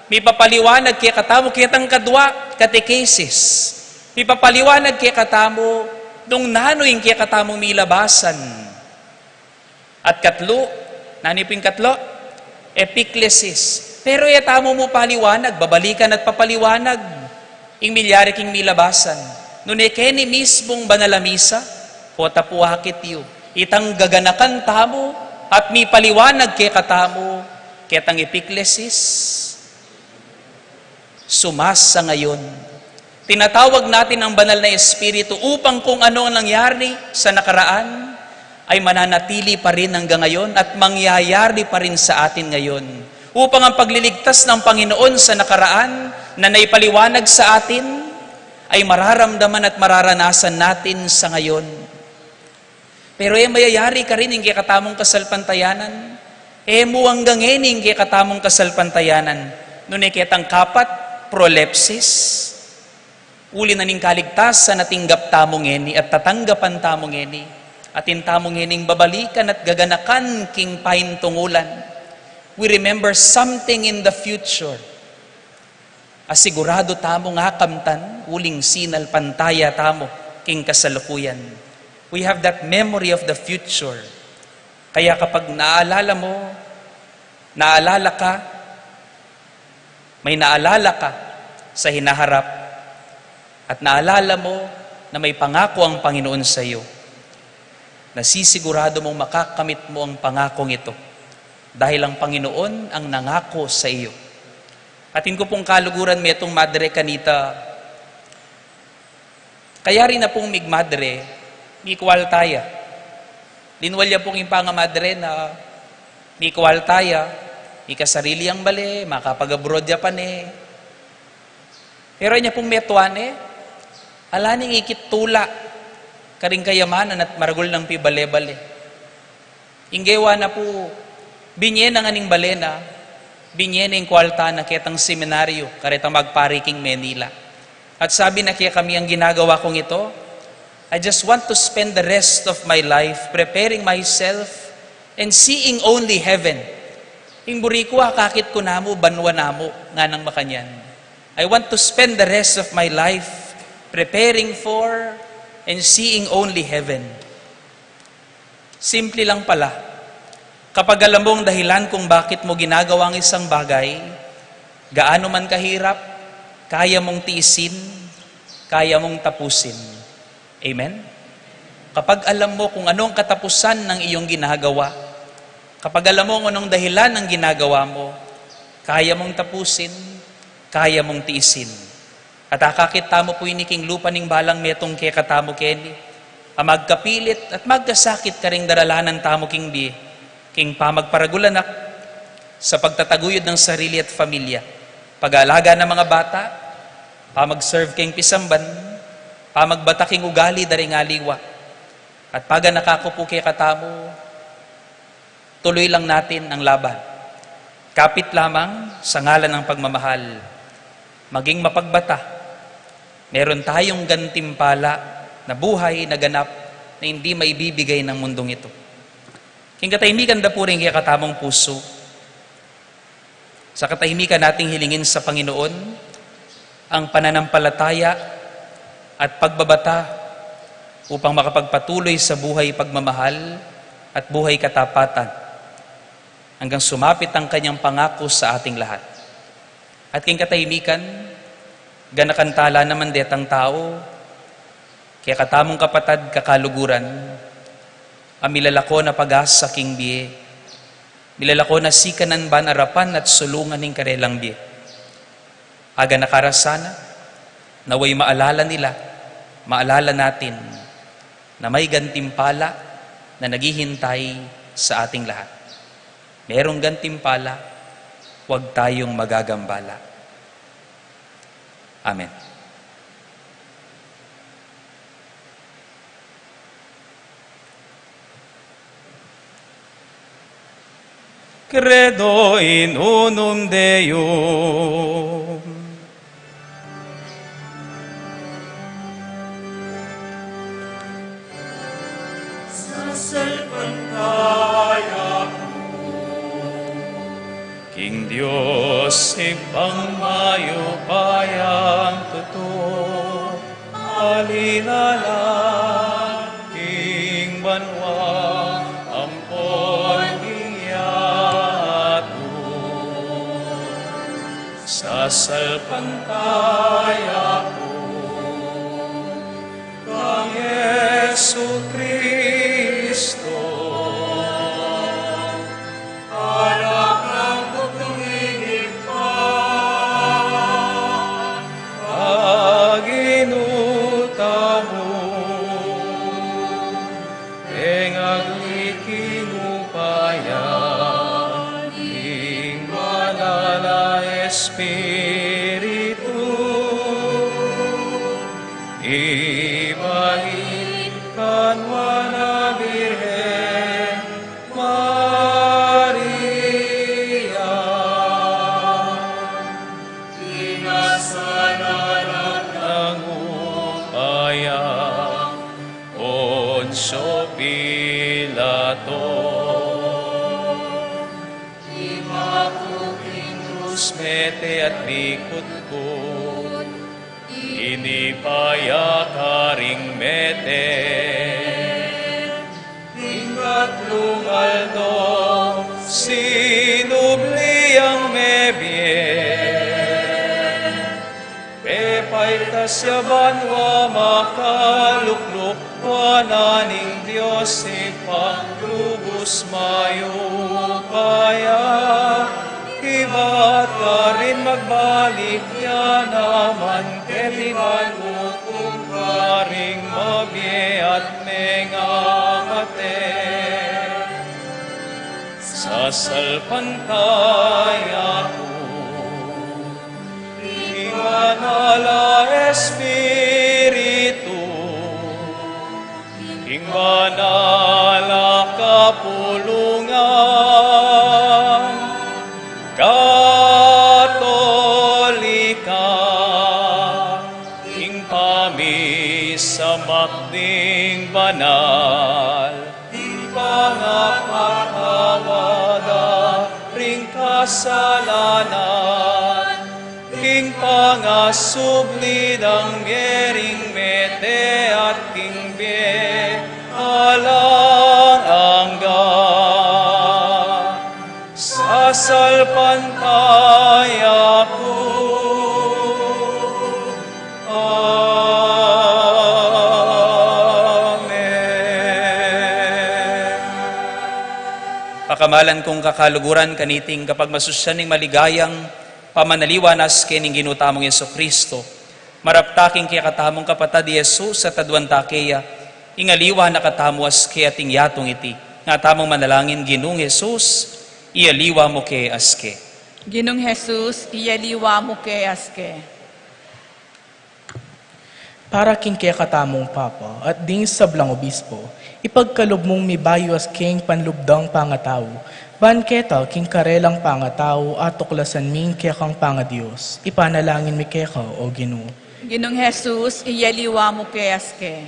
mipapaliwanag kekatamu ketang kadwa, catechesis. Mipapaliwanag kekatamu nung nanu ing kekatamung milabasan. At katlu, nanu pu ing katlu? Epiklesis. Pero e tamu mu paliwanag, babalikan at papaliwanag ing milyari king milabasan. Nune keni mismung banal a misa, kota pu akit yu. Itang gaganakan tamu at mipaliwanag kekatamu ketang epiklesis. Sumasa ngayon. Tinatawag natin ang Banal na Espiritu upang kung ano ang nangyari sa nakaraan ay mananatili pa rin hanggang ngayon at mangyayari pa rin sa atin ngayon. Upang ang pagliligtas ng Panginoon sa nakaraan na naipaliwanag sa atin ay mararamdaman at mararanasan natin sa ngayon. Pero e mayayari karin ing kekatamung kasalpantayanan. E mu hanggang ngeni ing kekatamung kasalpantayanan. Nune ketang kapat, prolepsis. Uli na ning kaligtasan a tinggap tamu ngeni at tatanggapan tamu ngeni. Atin tamu ngening babalikan at gaganakan king paintungulan. We remember something in the future. Asigurado tamung akamtan uling sinalpantaya tamu king kasalukuyan. We have that memory of the future. Kaya kapag naalala mo, naalala ka, may naalala ka sa hinaharap, at naalala mo na may pangako ang Panginoon sa iyo, nasisigurado mong makakamit mo ang pangakong ito dahil ang Panginoon ang nangako sa iyo. Atin ku pung kaluguran metung madre kanita. Kayari na pung migmadre, mikwalta ya. Linwal ya pung ing pangamadre na mikwalta ya, mikasarili yang bale, makapag-abroad ya pane. Pero anya pung metuan e, ala ning ikit tula karing kayamanan at maragul nang pibale-bale. Ing gewa na pu, binye na ngan ing bale na, binye na ing kwalta na ketang seminaryo, karetang magpari king Manila. At sabi na kekami, ang ginagawa kong ito, I just want to spend the rest of my life preparing myself and seeing only heaven. Ing buri ku, akakit ku namu banua namu, nganang makanyan. I want to spend the rest of my life preparing for and seeing only heaven. Simple lang pala. Kapag alam mo ang dahilan kung bakit mo ginagawa ang isang bagay, gaano man kahirap, kaya mong tiisin, kaya mong tapusin. Amen? Kapag alam mo kung ano ang katapusan ng iyong ginagawa, kapag alam mo kung anong dahilan ng ginagawa mo, kaya mong tapusin, kaya mong tiisin. At akakit tamu pu ini king lupa ning balang metung kekatamu keni, a magkapilit at magkasakit karing daralanan tamu king bie, king pamagparagul anak, sa pagtataguyod ng sarili at pamilya, pag-aalaga ng mga bata, pamag-serve king pisamban, pamagbata king ugali da ring aliwa, at paganaka ku pu kekatamu, tuloy lang natin ang laban. Kapit lamang sa ngalan ng pagmamahal, maging mapagbata. Meron tayong gantimpala na buhay na ganap na hindi maibibigay ng mundong ito. King katahimikan da pu ring kekatamung pusu. Sa katahimikan nating hilingin sa Panginoon ang pananampalataya at pagbabata upang makapagpatuloy sa buhay pagmamahal at buhay katapatan hanggang sumapit ang kanyang pangako sa ating lahat. At king katahimikan, ganakan tala naman detang tau, kekatamung kapatad kakaluguran, a milalako na pag-asa king bie, milalako na sikanan ban arapan at sulungan ing karelang bie. Aganaka ra sana, nawa'y maalala nila, maalala natin, na may gantimpala na naghihintay sa ating lahat. Merong gantimpala, huwag tayong magagambala. Amen. Credo in unum Deum. Sasalpantaya ku king Dios Ibpang mayupayang tutu, a linala king banua ampon king yatu. Sasalpantaya ku kang Jesucristo, Anak nang Tutuling Ibpa, a Ginu tamu, deng agli king upaya ning Banal a Espiritu, ibalik kanwa na Birhen Maria, kinasalanan nang upayang Poncio Pilato. Ipaku king krus mete at mikutkut, inipa ya karing mete. King katlung aldo, sinubli yang mebie. Pepaitas ya banua makalukluk, kuanan ning Dios Ibpang lubus mayupaya, ibat karin magbalik ya naman keti ban mukum karing mabie at mengamate. Sasalpantaya ku king Banal a Espiritu, king banal a kapulungan Katolika, king pamisamak ding banal, king pangapatawad da ring kasalanan, king pangasubli dang mie ring mete at king bie alang angga. Sasalpantaya ku. Amen. Pakamalan kung kakaluguran, kaniting kapagmasusyan ning maligayang pamanaliwan, aske ning Ginu tamung Jesucristo, marapta king kekatamung kapatad i Jesus at aduan ta keya, ing aliwa na katamu aske at ing yatung iti. Nga tamung manalangin: Ginung Jesus, ialiwa mu ke aske. Ginung Jesus, ialiwa mu ke aske. Para king kekatamung Papa at ding sablang obispo, ipagkalub mung mibayu aske ing panlubdang pangatau, ban keta king karelang pangatau atuklasan mi ing kekang pangadios. Ipanalangin mi keka, O Ginu. Ginung Jesus, ialiwa mu ke aske.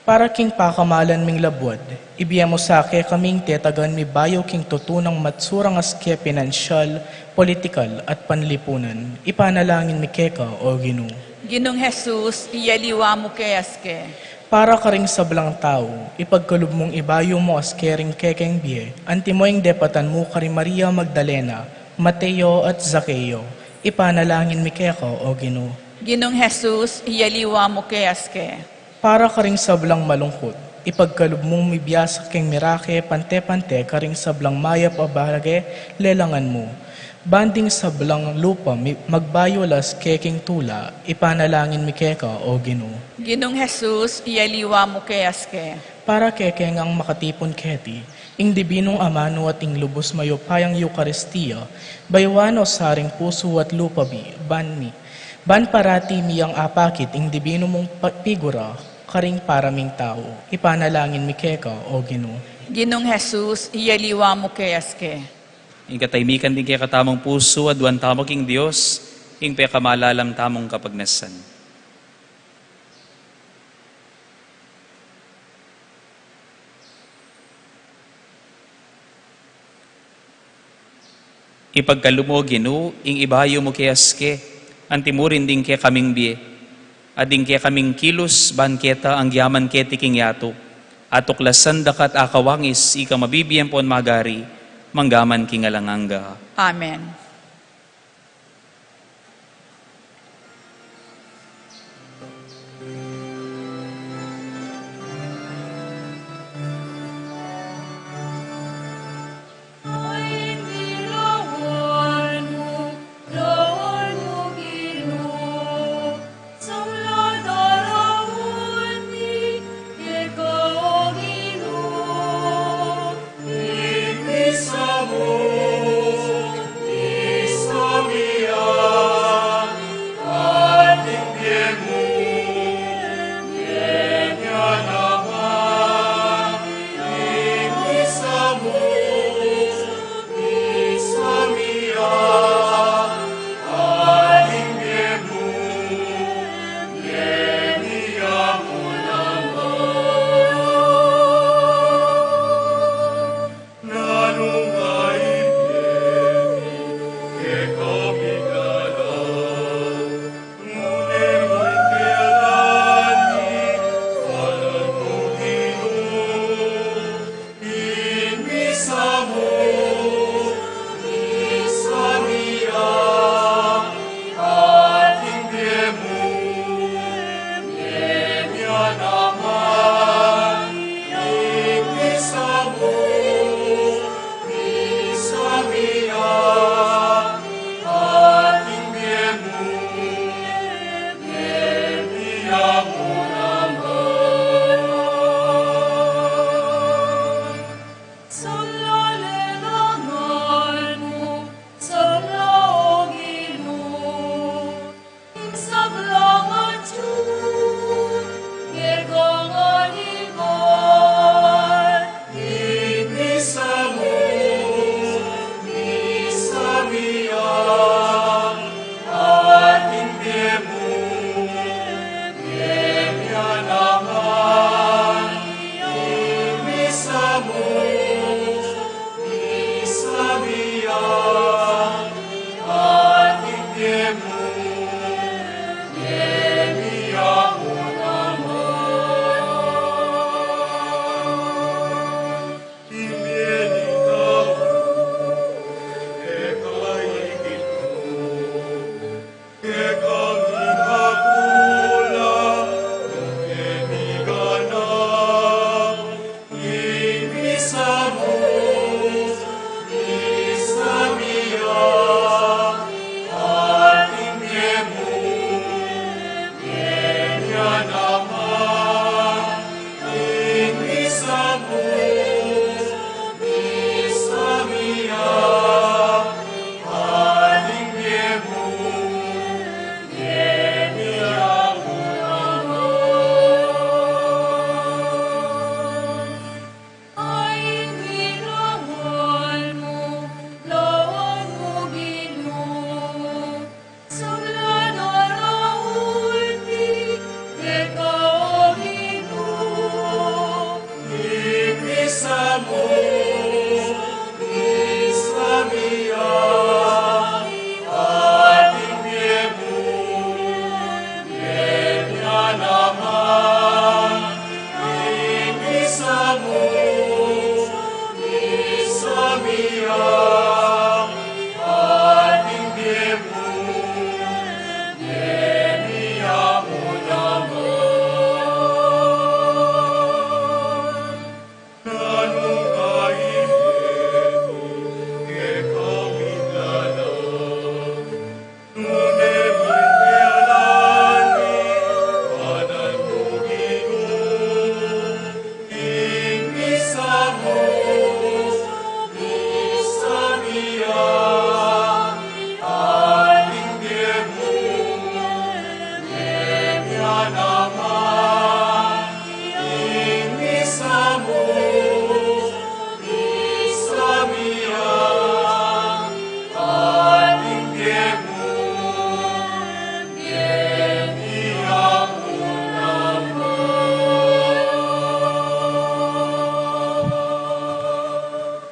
Para king pakamalan ming labuad, ibie mu sa kekami ing tetagan mibayu king tutu nang matsurang aske pinansyal, politikal, at panlipunan. Ipanalangin mi keka, O Ginu. Ginung Jesus, ialiwa mu ke aske. Para karing sablang tau, ipagkalub mung ibayu mu aske ring kekeng bie, antimo ing depatan mu kari Maria Magdalena, Mateo, at Zakeo. Ipanalangin mi keka, O Ginu. Ginung Jesus, ialiwa mu ke aske. Para karing sablang malungkut, ipagkalub mung mibiasa king mirake pante-pante karing sablang mayap a bage lelangan mu. Ban ding sablang lupa mi-, magbayu la aske king tula, ipanalangin mi keka, O Ginu. Ginung Jesus, ialiwa mu ke aske. Para kekeng makatipun keti, ing dibinung amanu at ing lubus mayupayang Eukaristia, bayuan o saring pusu at lupa mi, ban mi. Ban parati mi yang apakit ing dibinu mung pa-, pigura, karing para ming tau, ipanalangin mi keka, O Ginu. Ginung Jesus, iyaliwa mu keyas ke. Ing katahimikan ding kekatamung pusu, aduan tamu king Dios, ing pekamalalam tamung kapagnasan. Ipagkalub mu, Ginu, ing ibayu mu keyas ke, antimurin ding kekaming bie, at ding kekaming kilus, ban keta anggiaman keti king yatu, atuklasan da ka at akawangis, ika mabibie ampon magari, manggaman king alang angga. Amen.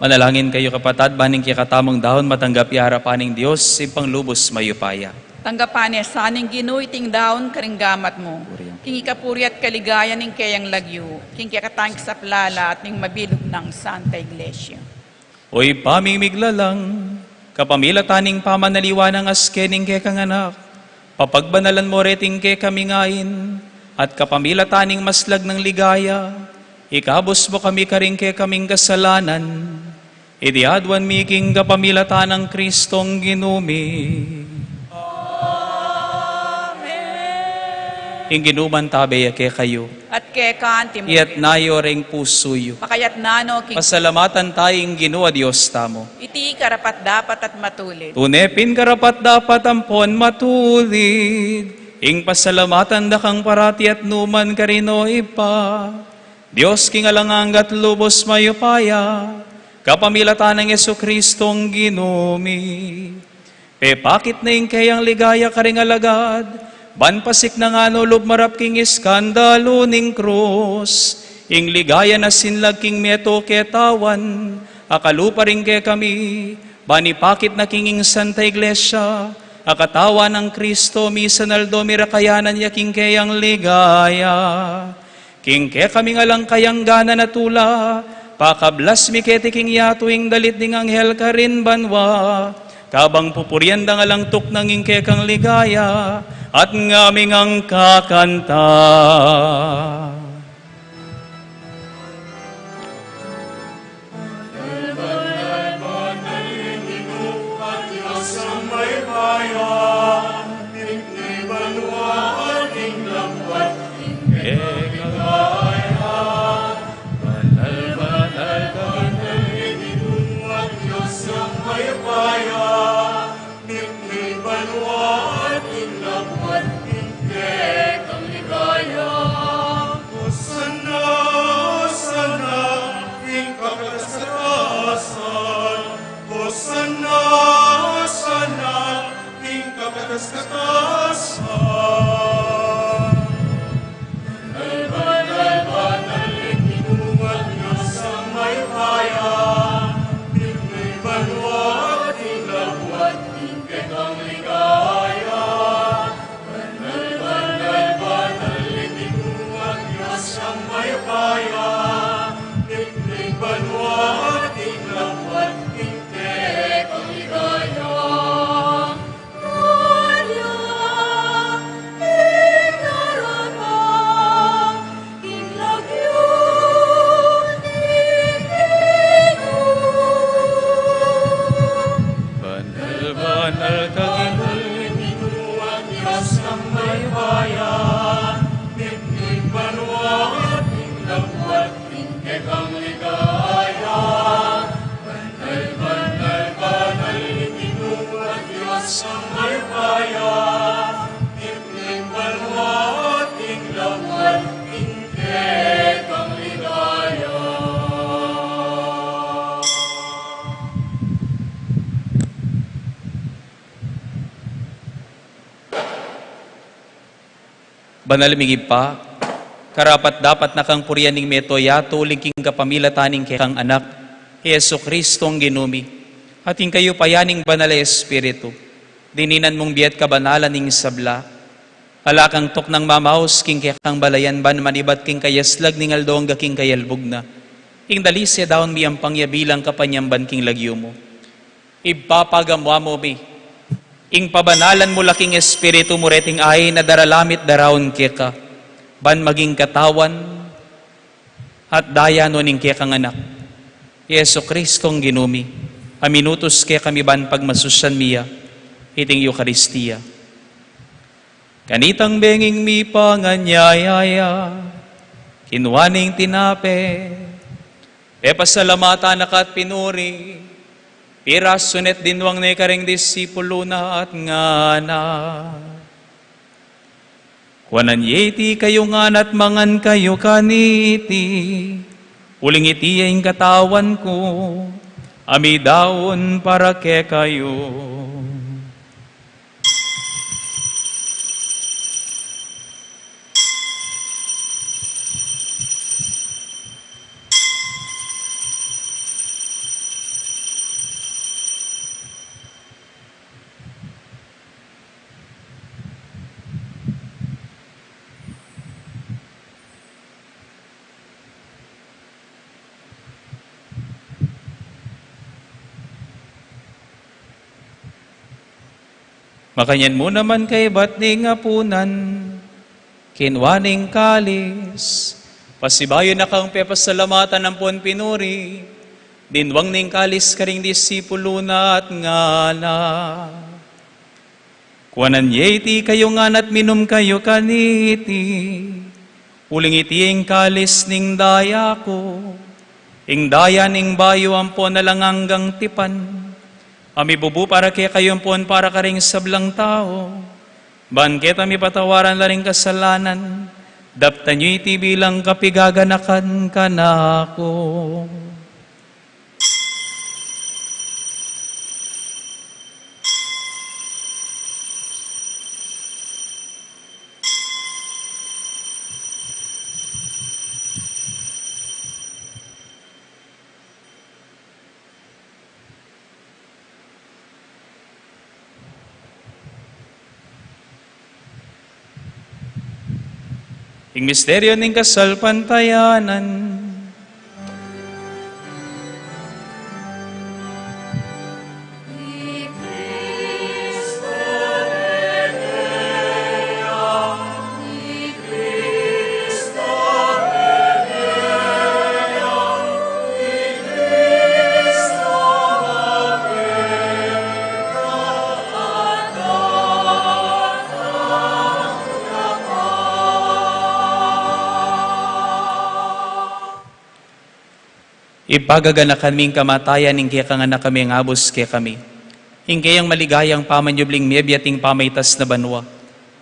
Manalangin kayu, kapatad, ban ing kekatamung daun matanggap ya arapan ning Dios, Ibpang lubus mayupaya. Tanggapan na sa ning Ginu iting daun karing gamat mu, king ikapuri at kaligayan ning keyang lagyu, king kekatang kasaplalan at ning mabilug nang Santa Iglesia. O Ibpa ming miglalang, kapamilatan ning pamanaliwan nang aske ning kekang Anak, papagbanalan mu reting kekaming ain, at kapamilatan ning maslag nang ligaya, ikabus mu kami karing kekaming kasalanan, iti aduan mi king kapamilatan nang Kristong Ginu mi. Amen. Ing Ginu mantabe ya kekayu. At keka antimu. Iyatas yu ring pusu yu. Pakayatas no king. Pasalamatan taya ing Ginu a Dios tamu. Iti karapat-dapat at matulid. Tune pin karapat-dapat ampon matulid ing pasalamatan da kang parati at nukarin man, O Ibpa, Dios king alang angga at lubus mayupaya, kapamilatan nang Jesukristong Ginu mi. Pepakit na ing keyang ligaya karing alagad, ban pasiknangan no lub marap king iskandalu ning krus, ing ligaya na sinlag king meto ketawan, a kalupa ring kekami, ban ipakit na king ing Santa Iglesia, a katawan nang Kristo, misan aldo mirakayanan ya king keyang ligaya. King kekaming alang kayangganan a tula, pakablas mi keti king yatu ing dalit ding anghel karin banua, kabang pupurian dang alang tuknang ing kekang ligaya, at ngaming kakanta. King banua at king labuad, king kekang ligaya. Hosanna, Hosanna, king kakatas-katasan. Hosanna, Hosanna, king kakatas-katasan. Banal, banal, banal, ing Ginu a Dios a mayupaya. King banua at king labuad, king kekang ligaya. Banal, banal, banal, ing Ginu a Dios a mayupaya. King banua at king labuad, king kekang ligaya. Banal, banal ka, Ginu. Banal, banal, banal, ing Ginu a Dios a mayupaya, king banua at king labuad, king kekang ligaya. Banal ming Ibpa, karapat-dapat na kang purian ning meto yatu uling king kapamilatan ning kekang Anak, i Jesukristong Ginu mi, at king kayupayan ning Banal a Espiritu, dininan mung bie at kabanalan ning sabla, ala kang tuknang mamaus king kekang balayan ban manibat king kayaslag ning aldo angga king kayalbug na. Ing dalise daun mi ampang ya bilang kapanyamban king lagyu mu. Ibpa, pagamuan mu mi, ing pabanalan mu la king Espiritu mu reting ain a daralan mi at daraun keka, ban maging katawan at daya no ning kekang Anak, i Jesukristong Ginu mi, a minutus kekami ban pagmasusyan mi ya iting Eukaristia. Kanitang benging mipanganyaya ya, kinua ne ing tinape, pepasalamatan na ka at pinuri, pirasu ne at dinwang ne karing disipulu na at ngana: Kuanan ye iti kayu ngan at mangan kayu kaniti, uling iti ya ing katawan ku, a midaun para kekayu. Makanyan mu naman kaybat ning apunan, kinwa ne ing kalis, pasibayu na kang pepasalamatan ampon pinuri, dinwang ne ing kalis karing disipulu na at ngana: Kuanan ye iti kayu ngan at minum kayu kaniti, uling iti ing kalis ning daya ku, ing daya ning bayu ampon alang anggang tipan, a mibubu para kekayu ampon para karing sablang tau, ban keta mipatawaran la ring kasalanan. Daptan yu iti bilang kapigaganakan kanaku. Ing misteryu ning kasalpantayanan. Ipagaganakan mi ing kamatayan ning kekang Anak a mengabus kekami, ing keyang maligayang pamanyubling mebie ating pamaitas na banua.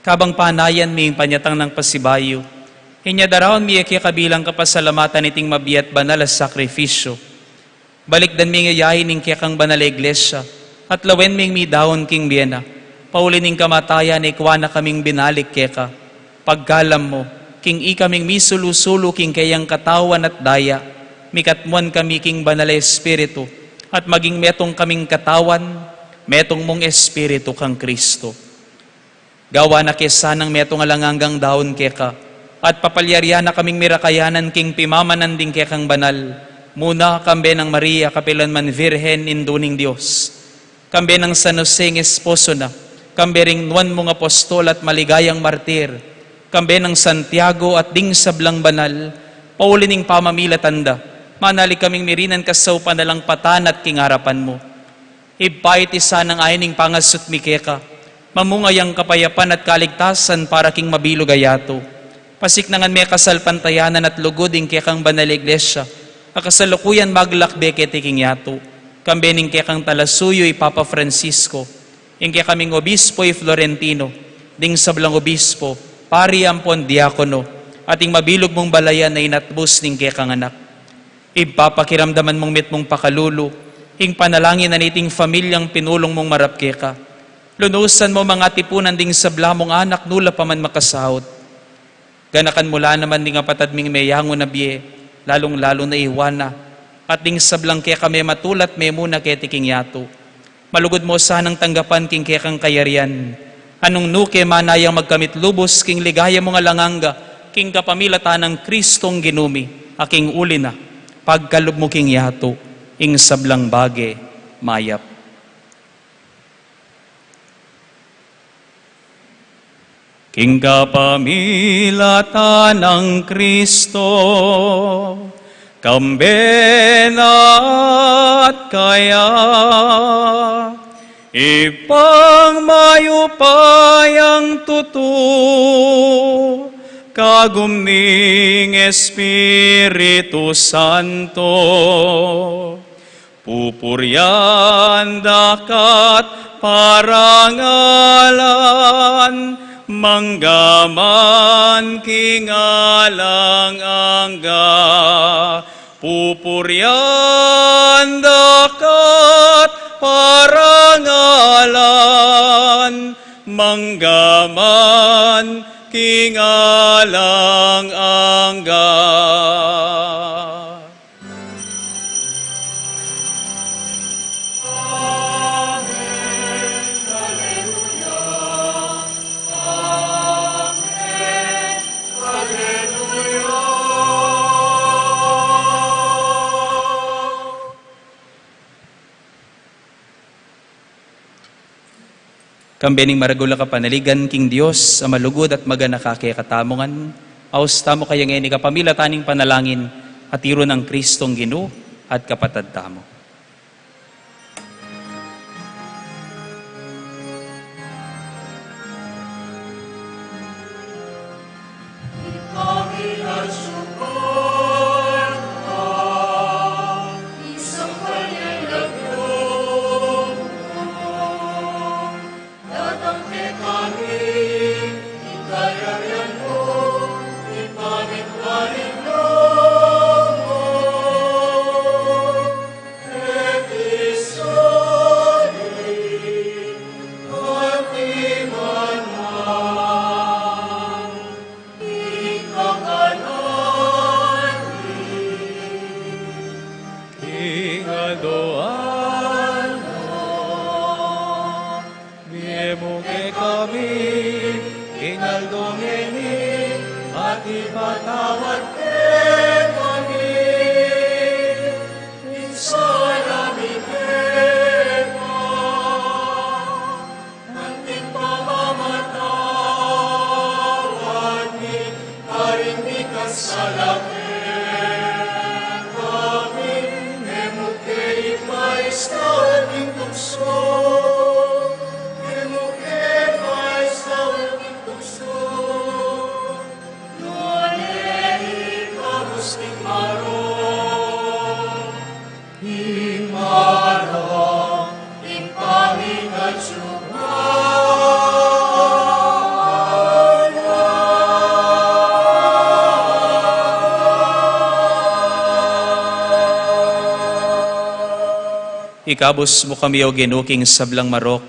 Kabang panayan mi ing panyatang nang pasibayu, inya daraun mi ya keka bilang kapasalamatan iting mabie at banal a sakrifisyu. Balikdan mi ing yayain ning kekang banal a iglesia, at lawen ming midaun king bie na. Pauli ning kamatayan, ikwa na kaming binalik keka. Pagkalam mu, king ikaming misulu-sulu king keyang katawan at daya, mikatmuan kami king Banal a Espiritu, at maging metung kaming katawan, metung mung Espiritu kang Kristo. Gawa na ke sanang metung alang anggang daun keka, at papalyarian na kaming mirakayanan king pimamanan ding kekang banal, muna kambe nang Maria, kapilan man Virgen, Indu ning Dios, kambe nang San Jose ing esposo na, kambe ring nuan mung apostol at maligayang martir, kambe nang Santiago at ding sablang banal, pauli ning pamamilatan da, manali kaming mirinan kasaupan alang patana king arapan mu. Ibpa, iti sanang ain ning pangasut mi keka, mamunga yang kapayapan at kaligtasan para king mabilug a yatu. Pasiknangan me kasalpantayanan at lugud ing kekang banal a iglesia, a kasalukuyan maglakbe keti king yatu, kambe ning kekang talasuyu i Papa Francisco, ing kekaming obispo i Florentino, ding sablang obispo, pari ampon diakono, at ing mabilug mung balayan a inatbus ning kekang anak. Ibpa, pakiramdaman mung mitmung pakalulu ing panalangin na niting familyang pinulung mung marap keka. Lunusan mu mang atipunan ding sabla mung anak nu la pa man makasaut. Ganakan mu la naman ding apatad ming meyangu na bie, lalung-lalu na i Juana, at ding sablang keka mematulat memuna keti king yatu. Malugud mu sanang tanggapan king kekang kayarian, a nung nu ke manayang magkamit lubus king ligaya mung alang angga, king kapamilatan nang Kristong Ginu mi, a king uli na, pagkalub mu king yatu ing sablang bage mayap. King kapamilatan nang Kristo, kambe na at kaya, Ibpang mayupayang tutu, kagum ning Espiritu Santo, pupurian da ka't parangalan, mangga man king alang angga. Pupurian da ka't parangalan, mangga man king alang angga. Kambe ning maragul a kapanaligan king Dios a malugud at maganaka kekatamu ngan, aus tamu kaya ngeni kapamilatan ning panalangin a tiru nang Kristong Ginu at kapatad tamu. King aldo-aldo, bie mu kekami king aldo ngeni, at ipatawad kekami ing sala mi keka, anti ing pamamatawad mi karing mikasala kekami. E mu ke ipaisaul king tuksu, e mu ke ipaisaul king tuksu, nune ikabus king marok. Ing marok, ing pamikatsubalan. Ikabus mu kami, O Ginu, king sablang marok,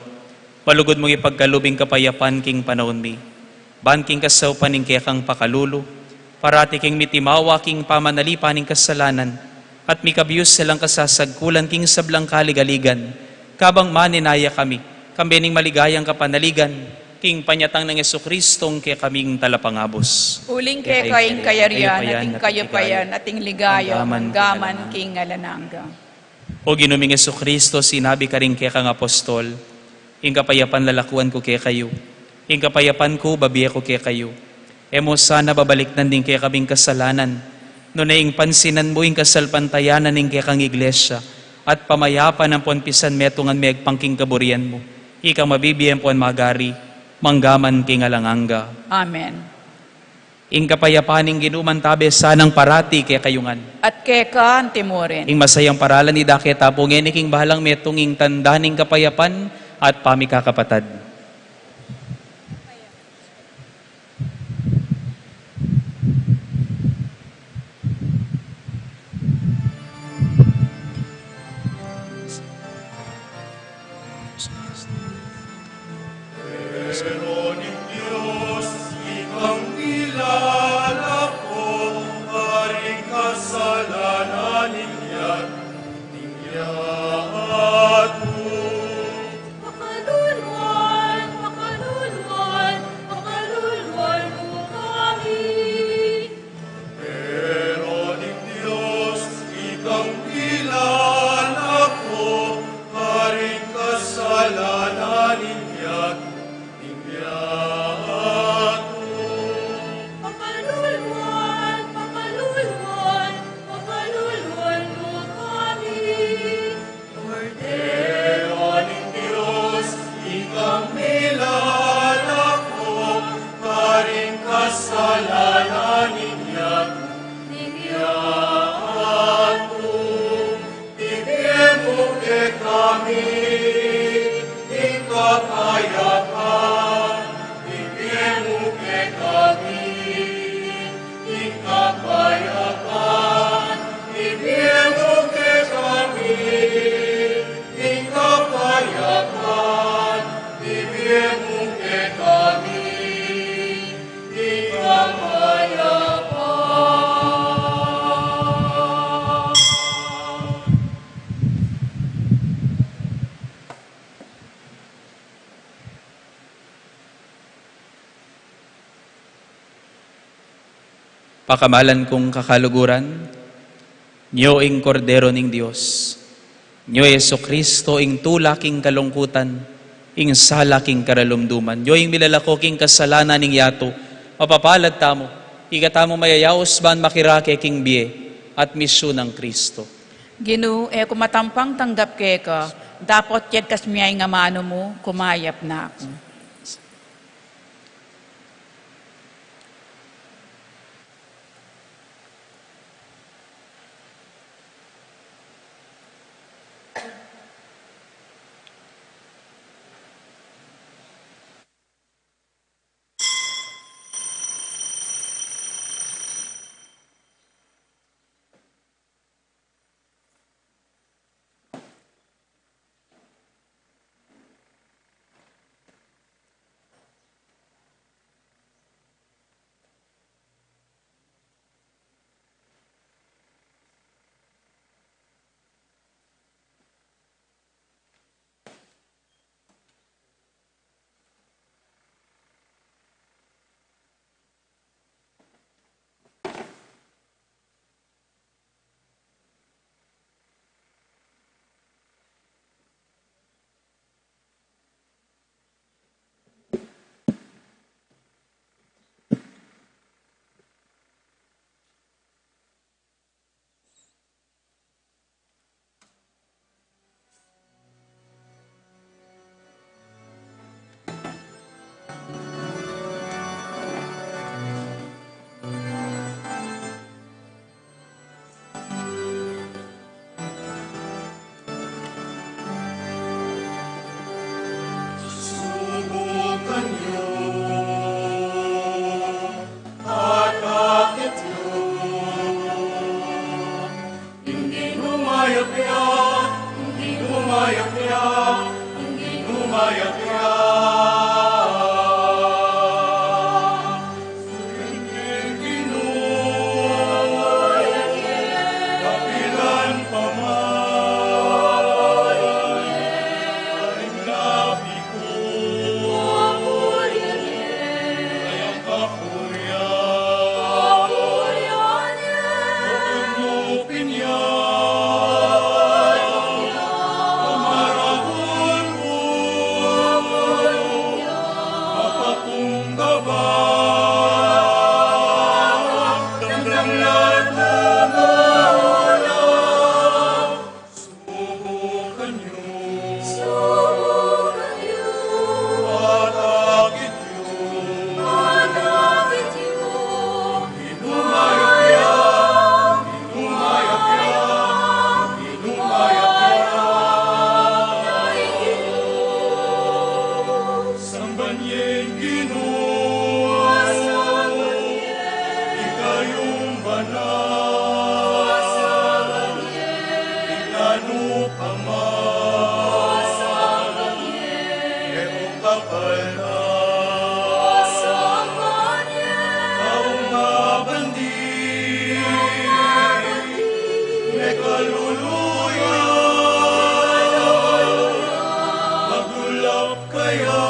malugud mung ipagkalub ing kapayapan king panaun mi. Ban king kasaupan ning kekang pakalulu, parati keng mitimawa king pamanalipan ning kasalanan, at mikabius selang kasasagkulan king sablang kaligaligan, kabang manenaya kami, kambe ning maligayang kapanaligan, king panyatang nang Jesucristong kekaming Talapangabus. Uling keka ing kayarian, at ing kayupayan, at ing ligaya, manggaman king alang angga. O Ginu ming Jesucristo, sinabi karing kekang apostol, ing kapayapan lalakuan ku kekayu, ing kapayapan ku babie ku kekayu. E mu sana babaliknan ding kekaming kasalanan, nune ing pansinan mu ing kasalpantayanan ning kekang Iglesia, at pamayapan ampon pisanmetungan megpang king kaburian mu, ikang mabibie ampon magari, manggaman king alang angga. Amen. Ing kapayapan ning Ginu mantabe sanang parati kekayu ngan. At keka antimurin. Ing masayang paralan idake tamu ngeni king balang metung, ing tanda ning kapayapan at pamikakapatad. Pero ning Dios, ikang kilala ku, karing kasalanan ning yatu, ning yatu. Pakaluluan, pakaluluan, pakaluluan mu kami. Pero ning Dios, ikang kilala ku, karing kasalanan ning yatu, ning yatu. Pakaluluan, pakaluluan, pakaluluan mu kami. Kordero ning Dios, ikang milalaku karing kasalanan ning yatu, ning yatu. Ibie mu kekami ing kapayapan, ibie mu kekami ing kapayapan, ibie mu kekami ing kapayapan, ibie mu kekami ing kapayapan. Pakamalan kung kakaluguran, nyo ing Kordero ning Dios, nyo Jesucristo ing tula king kalungkutan, ing sala king karalumduman. Yu ing milalako king kasalanan ning yatu, mapapalad tamu, ika tamu mayayaus ban makirake king bie at misyun nang Kristo. Ginu, e ku matampang tanggap keka, dapot kekkas mia ing amanu mu, kumayap na ku. Subukan yu at akit yu. Ing Ginu mayap ya, ing Ginu mayap ya, ing Ginu mayap ya. Ing Ginu, dapilan pa man. Ing labi ku, kayang kapurian. Upin mu pin ya, pamaragun ku, mapatungga ba, damdam la, damdam la. Subukan yu. Subukan yu. At akit yu. At akit yu. Ginu mayap ya. Ginu mayap ya. Ginu mayap ya. Samban ye ing Ginu, ikayung banal, ika nu pa man, e ku kapal na. Kaung mabandi, mekalulu ya, magulap kaya,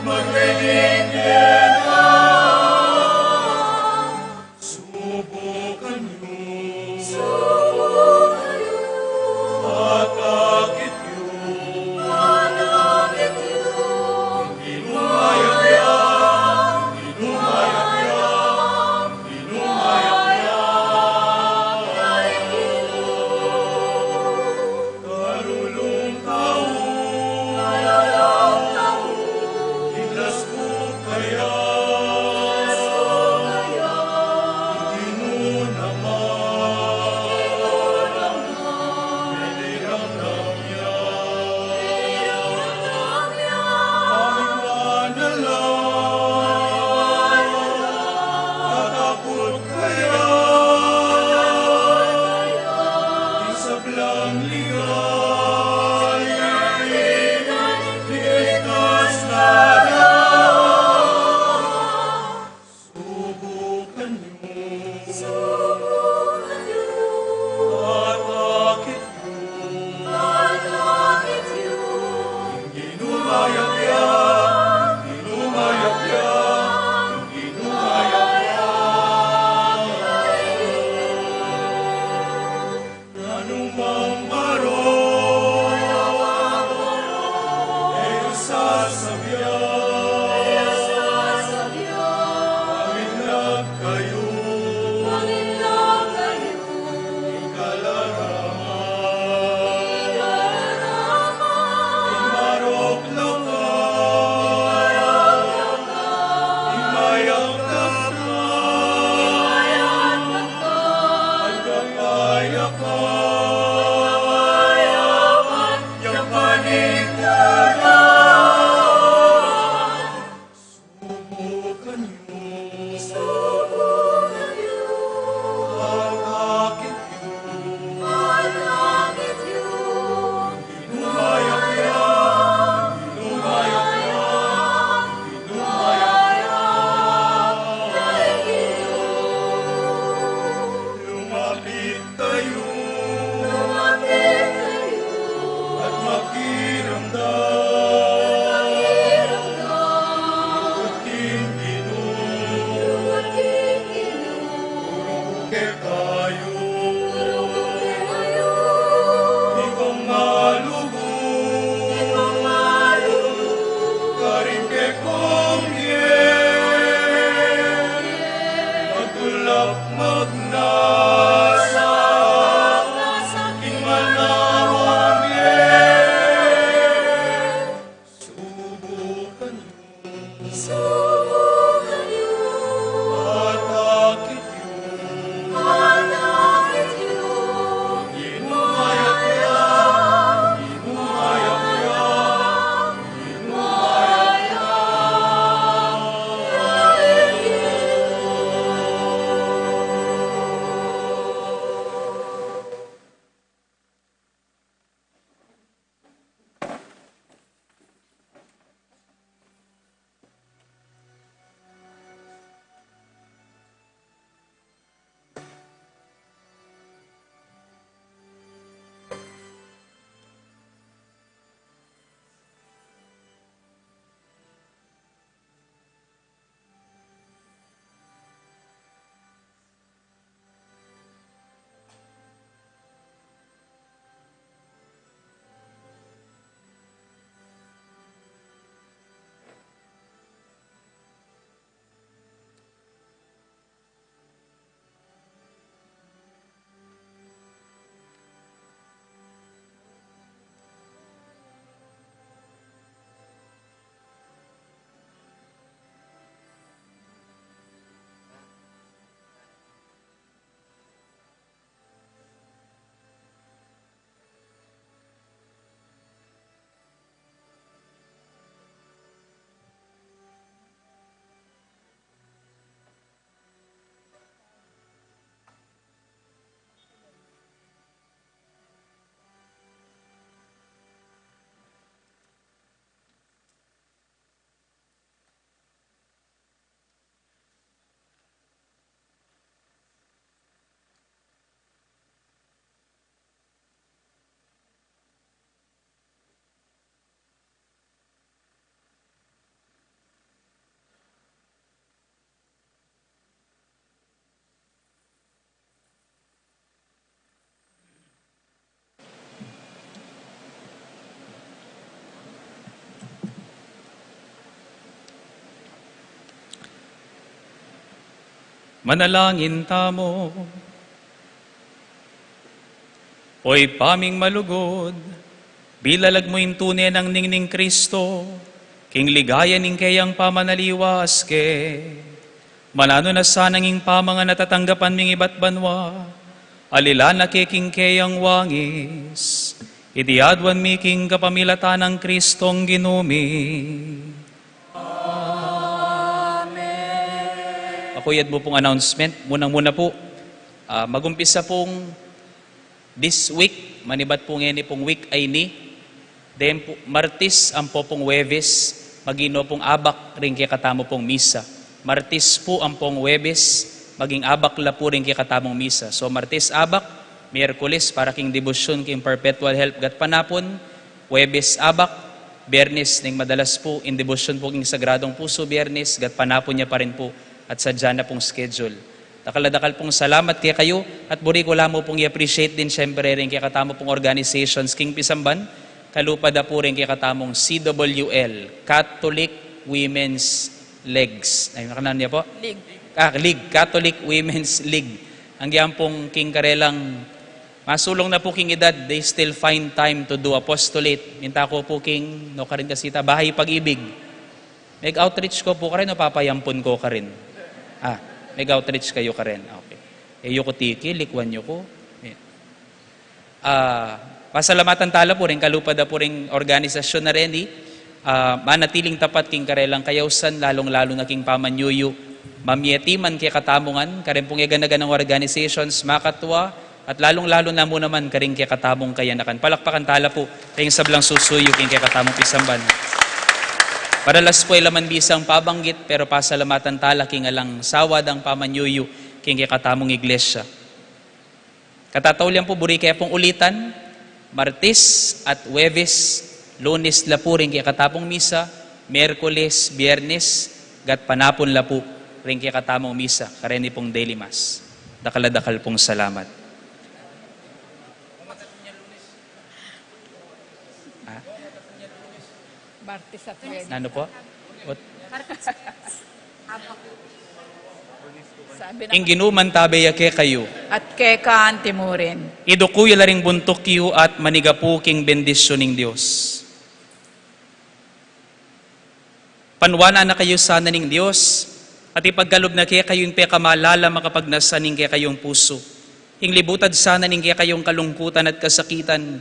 magdedikit na. Subukan yu. Subukan yu. At akit yu. At akit yu. Ginu mayap ya. Ginu mayap ya. Ginu mayap ya. Kalulung tau, ilas ku kaya, ing Ginu naman, iramdam ya, iramdam ya, aming manalangin, tatakut kaya, ing sablang ligaya, ligtas na da. Subukan yu. Subukan yu. At akit yu. At akit yu. Ginu mayap ya, Ginu mayap ya, Ginu mayap ya. Nanu mang marok, Sabian, sabian, manginlad kayu, manginlad kayu, king kalaraman, king kalaraman, king marok na ka, king marok na ka, king mayap na ka, king mayap na ka, at kapayapan, at kapayapan. Yang panikunan, subukan yu, subukan yu, at akit yu, at akit yu. Lumayap ya, lumayap ya, lumayap ya, lumapit kayu, lumapit kayu, at makiramdam, at makiramdam, at king Ginu, at king Ginu, turu ku kekayu, turu ku kekayu, ikong malugud, ikong malugud, karing kekong bie, magulap, magnasa, king manawang bie. Subukan yu, subukan yu, at akit yu, at akit yu. Inumayap ya, inumayap ya, inumayap ya. Manalangin tamu. O Ibpa ming malugud, bilalag mu ing tune nang ningning Kristo, king ligaya ning keyang pamanaliwas ke. Mananu na sanang ing pamangan a tatanggapan ming ibat banua, alilan na ke king keyang wangis. Iti aduan mi king kapamilatan nang Kristong Ginu mi. Amen. Makuyad mu pung announcement. Munang-muna pu, ah, magumpisa pung this week, manibat pu ngeni pung week a ini, deng pu, Martis ampo pung Huwebes, maging no pung abak ring kekatamu pung misa. Martis pu ampong Huwebes, maging abak la pu ring kekatamung misa. So, Martis abak, Miyerkules para king debosyun king Perpetual Help Gatpanapun, Huwebes abak, Biyernes ning madalas pu, ing debosyun pu king Sagradong Puso, Biyernes, Gatpanapun ya pa rin pu, at sadya na pung schedule. Dakal a dakal pung salamat kekayu, at buri ku la mu pung i-appreciate din, siyempre, ring kekatamu pung organizations king pisamban, Kalupa da pu ring kekatamung C W L, Catholic Women's Leagues. Ay, makanan niya po? League. Ah, League, Catholic Women's League. Anggian pung king karelang masulung na pu king edad, they still find time to do apostolate. Minta ku pu king, no, karin kasi ta, Bahay Pag-ibig. Mag-outreach ko pu karin o papayampun ko karin? Ah, mag-outreach kayu karin. Okay. E yu ku tiki, likwan yu ku. Ah, pasalamatan tala pu ring kalupa da pu ring organisasyun a reni, ah, manatiling tapat king karelang kayausan, lalung-lalu na king pamanyuyu. Mamie ti man kekatamu ngan, karin pung eganaganang organizations, makatwa, at lalung-lalu na mu naman karing kekatamung kayanakan. Palakpakan tala pu ring sablang susuyu king kekatamung pisamban. Para la eskwela man bisang pabanggit, pero pasalamatan tala king alang sawa dang pamanyuyu king kekatamung iglesia. Katataulian pu, buri ke pung ulitan, Martes at Huwebes, Lunes la pu ring kekatamung misa, Miyerkules, Biyernes, gatpanapun la pu ring kekatamung misa, kareni pung daily mass. Dakal a dakal pung salamat. Ha? Martes at Huwebes. Nanu po? Ot-, Sabi na, ing Ginu mantabe ya kekayu. At keka anti mu rin. Iduku ya la ring buntuk yu at manigapu king bendisyun ning Dios. Panuanan na kayu sana ning Dios, at ipagkalub na kekayu ing pekamalala makapagnasan ning kekayung pusu. Ing libutad sana ning kekayung kalungkutan at kasakitan,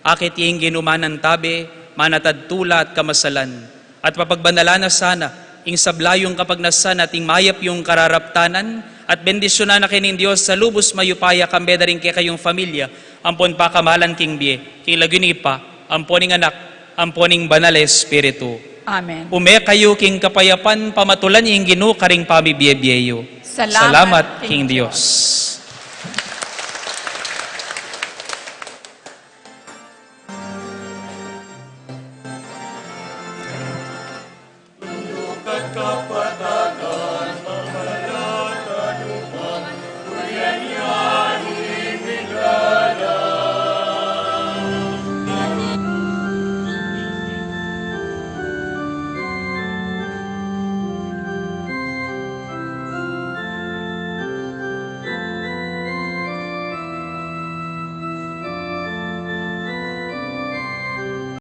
akit ya ing Ginu manantabe, manatad tula at kamasalan, at papagbanalan na sana ing sabla yung kapagnasan at ing mayap yung kararaptanan, at bendisyunan na kayu ning Dios sa lubus mayupaya kambe da ring kekayung familia, ampon pakamalan king bie, king lagyu ning Ibpa, ampo ning Anak, ampo ning Banal a Espiritu. Amen. Ume kayu king kapayapan, pamatulan ing Ginu karing pamibie-bie yu. Salamat king Dios.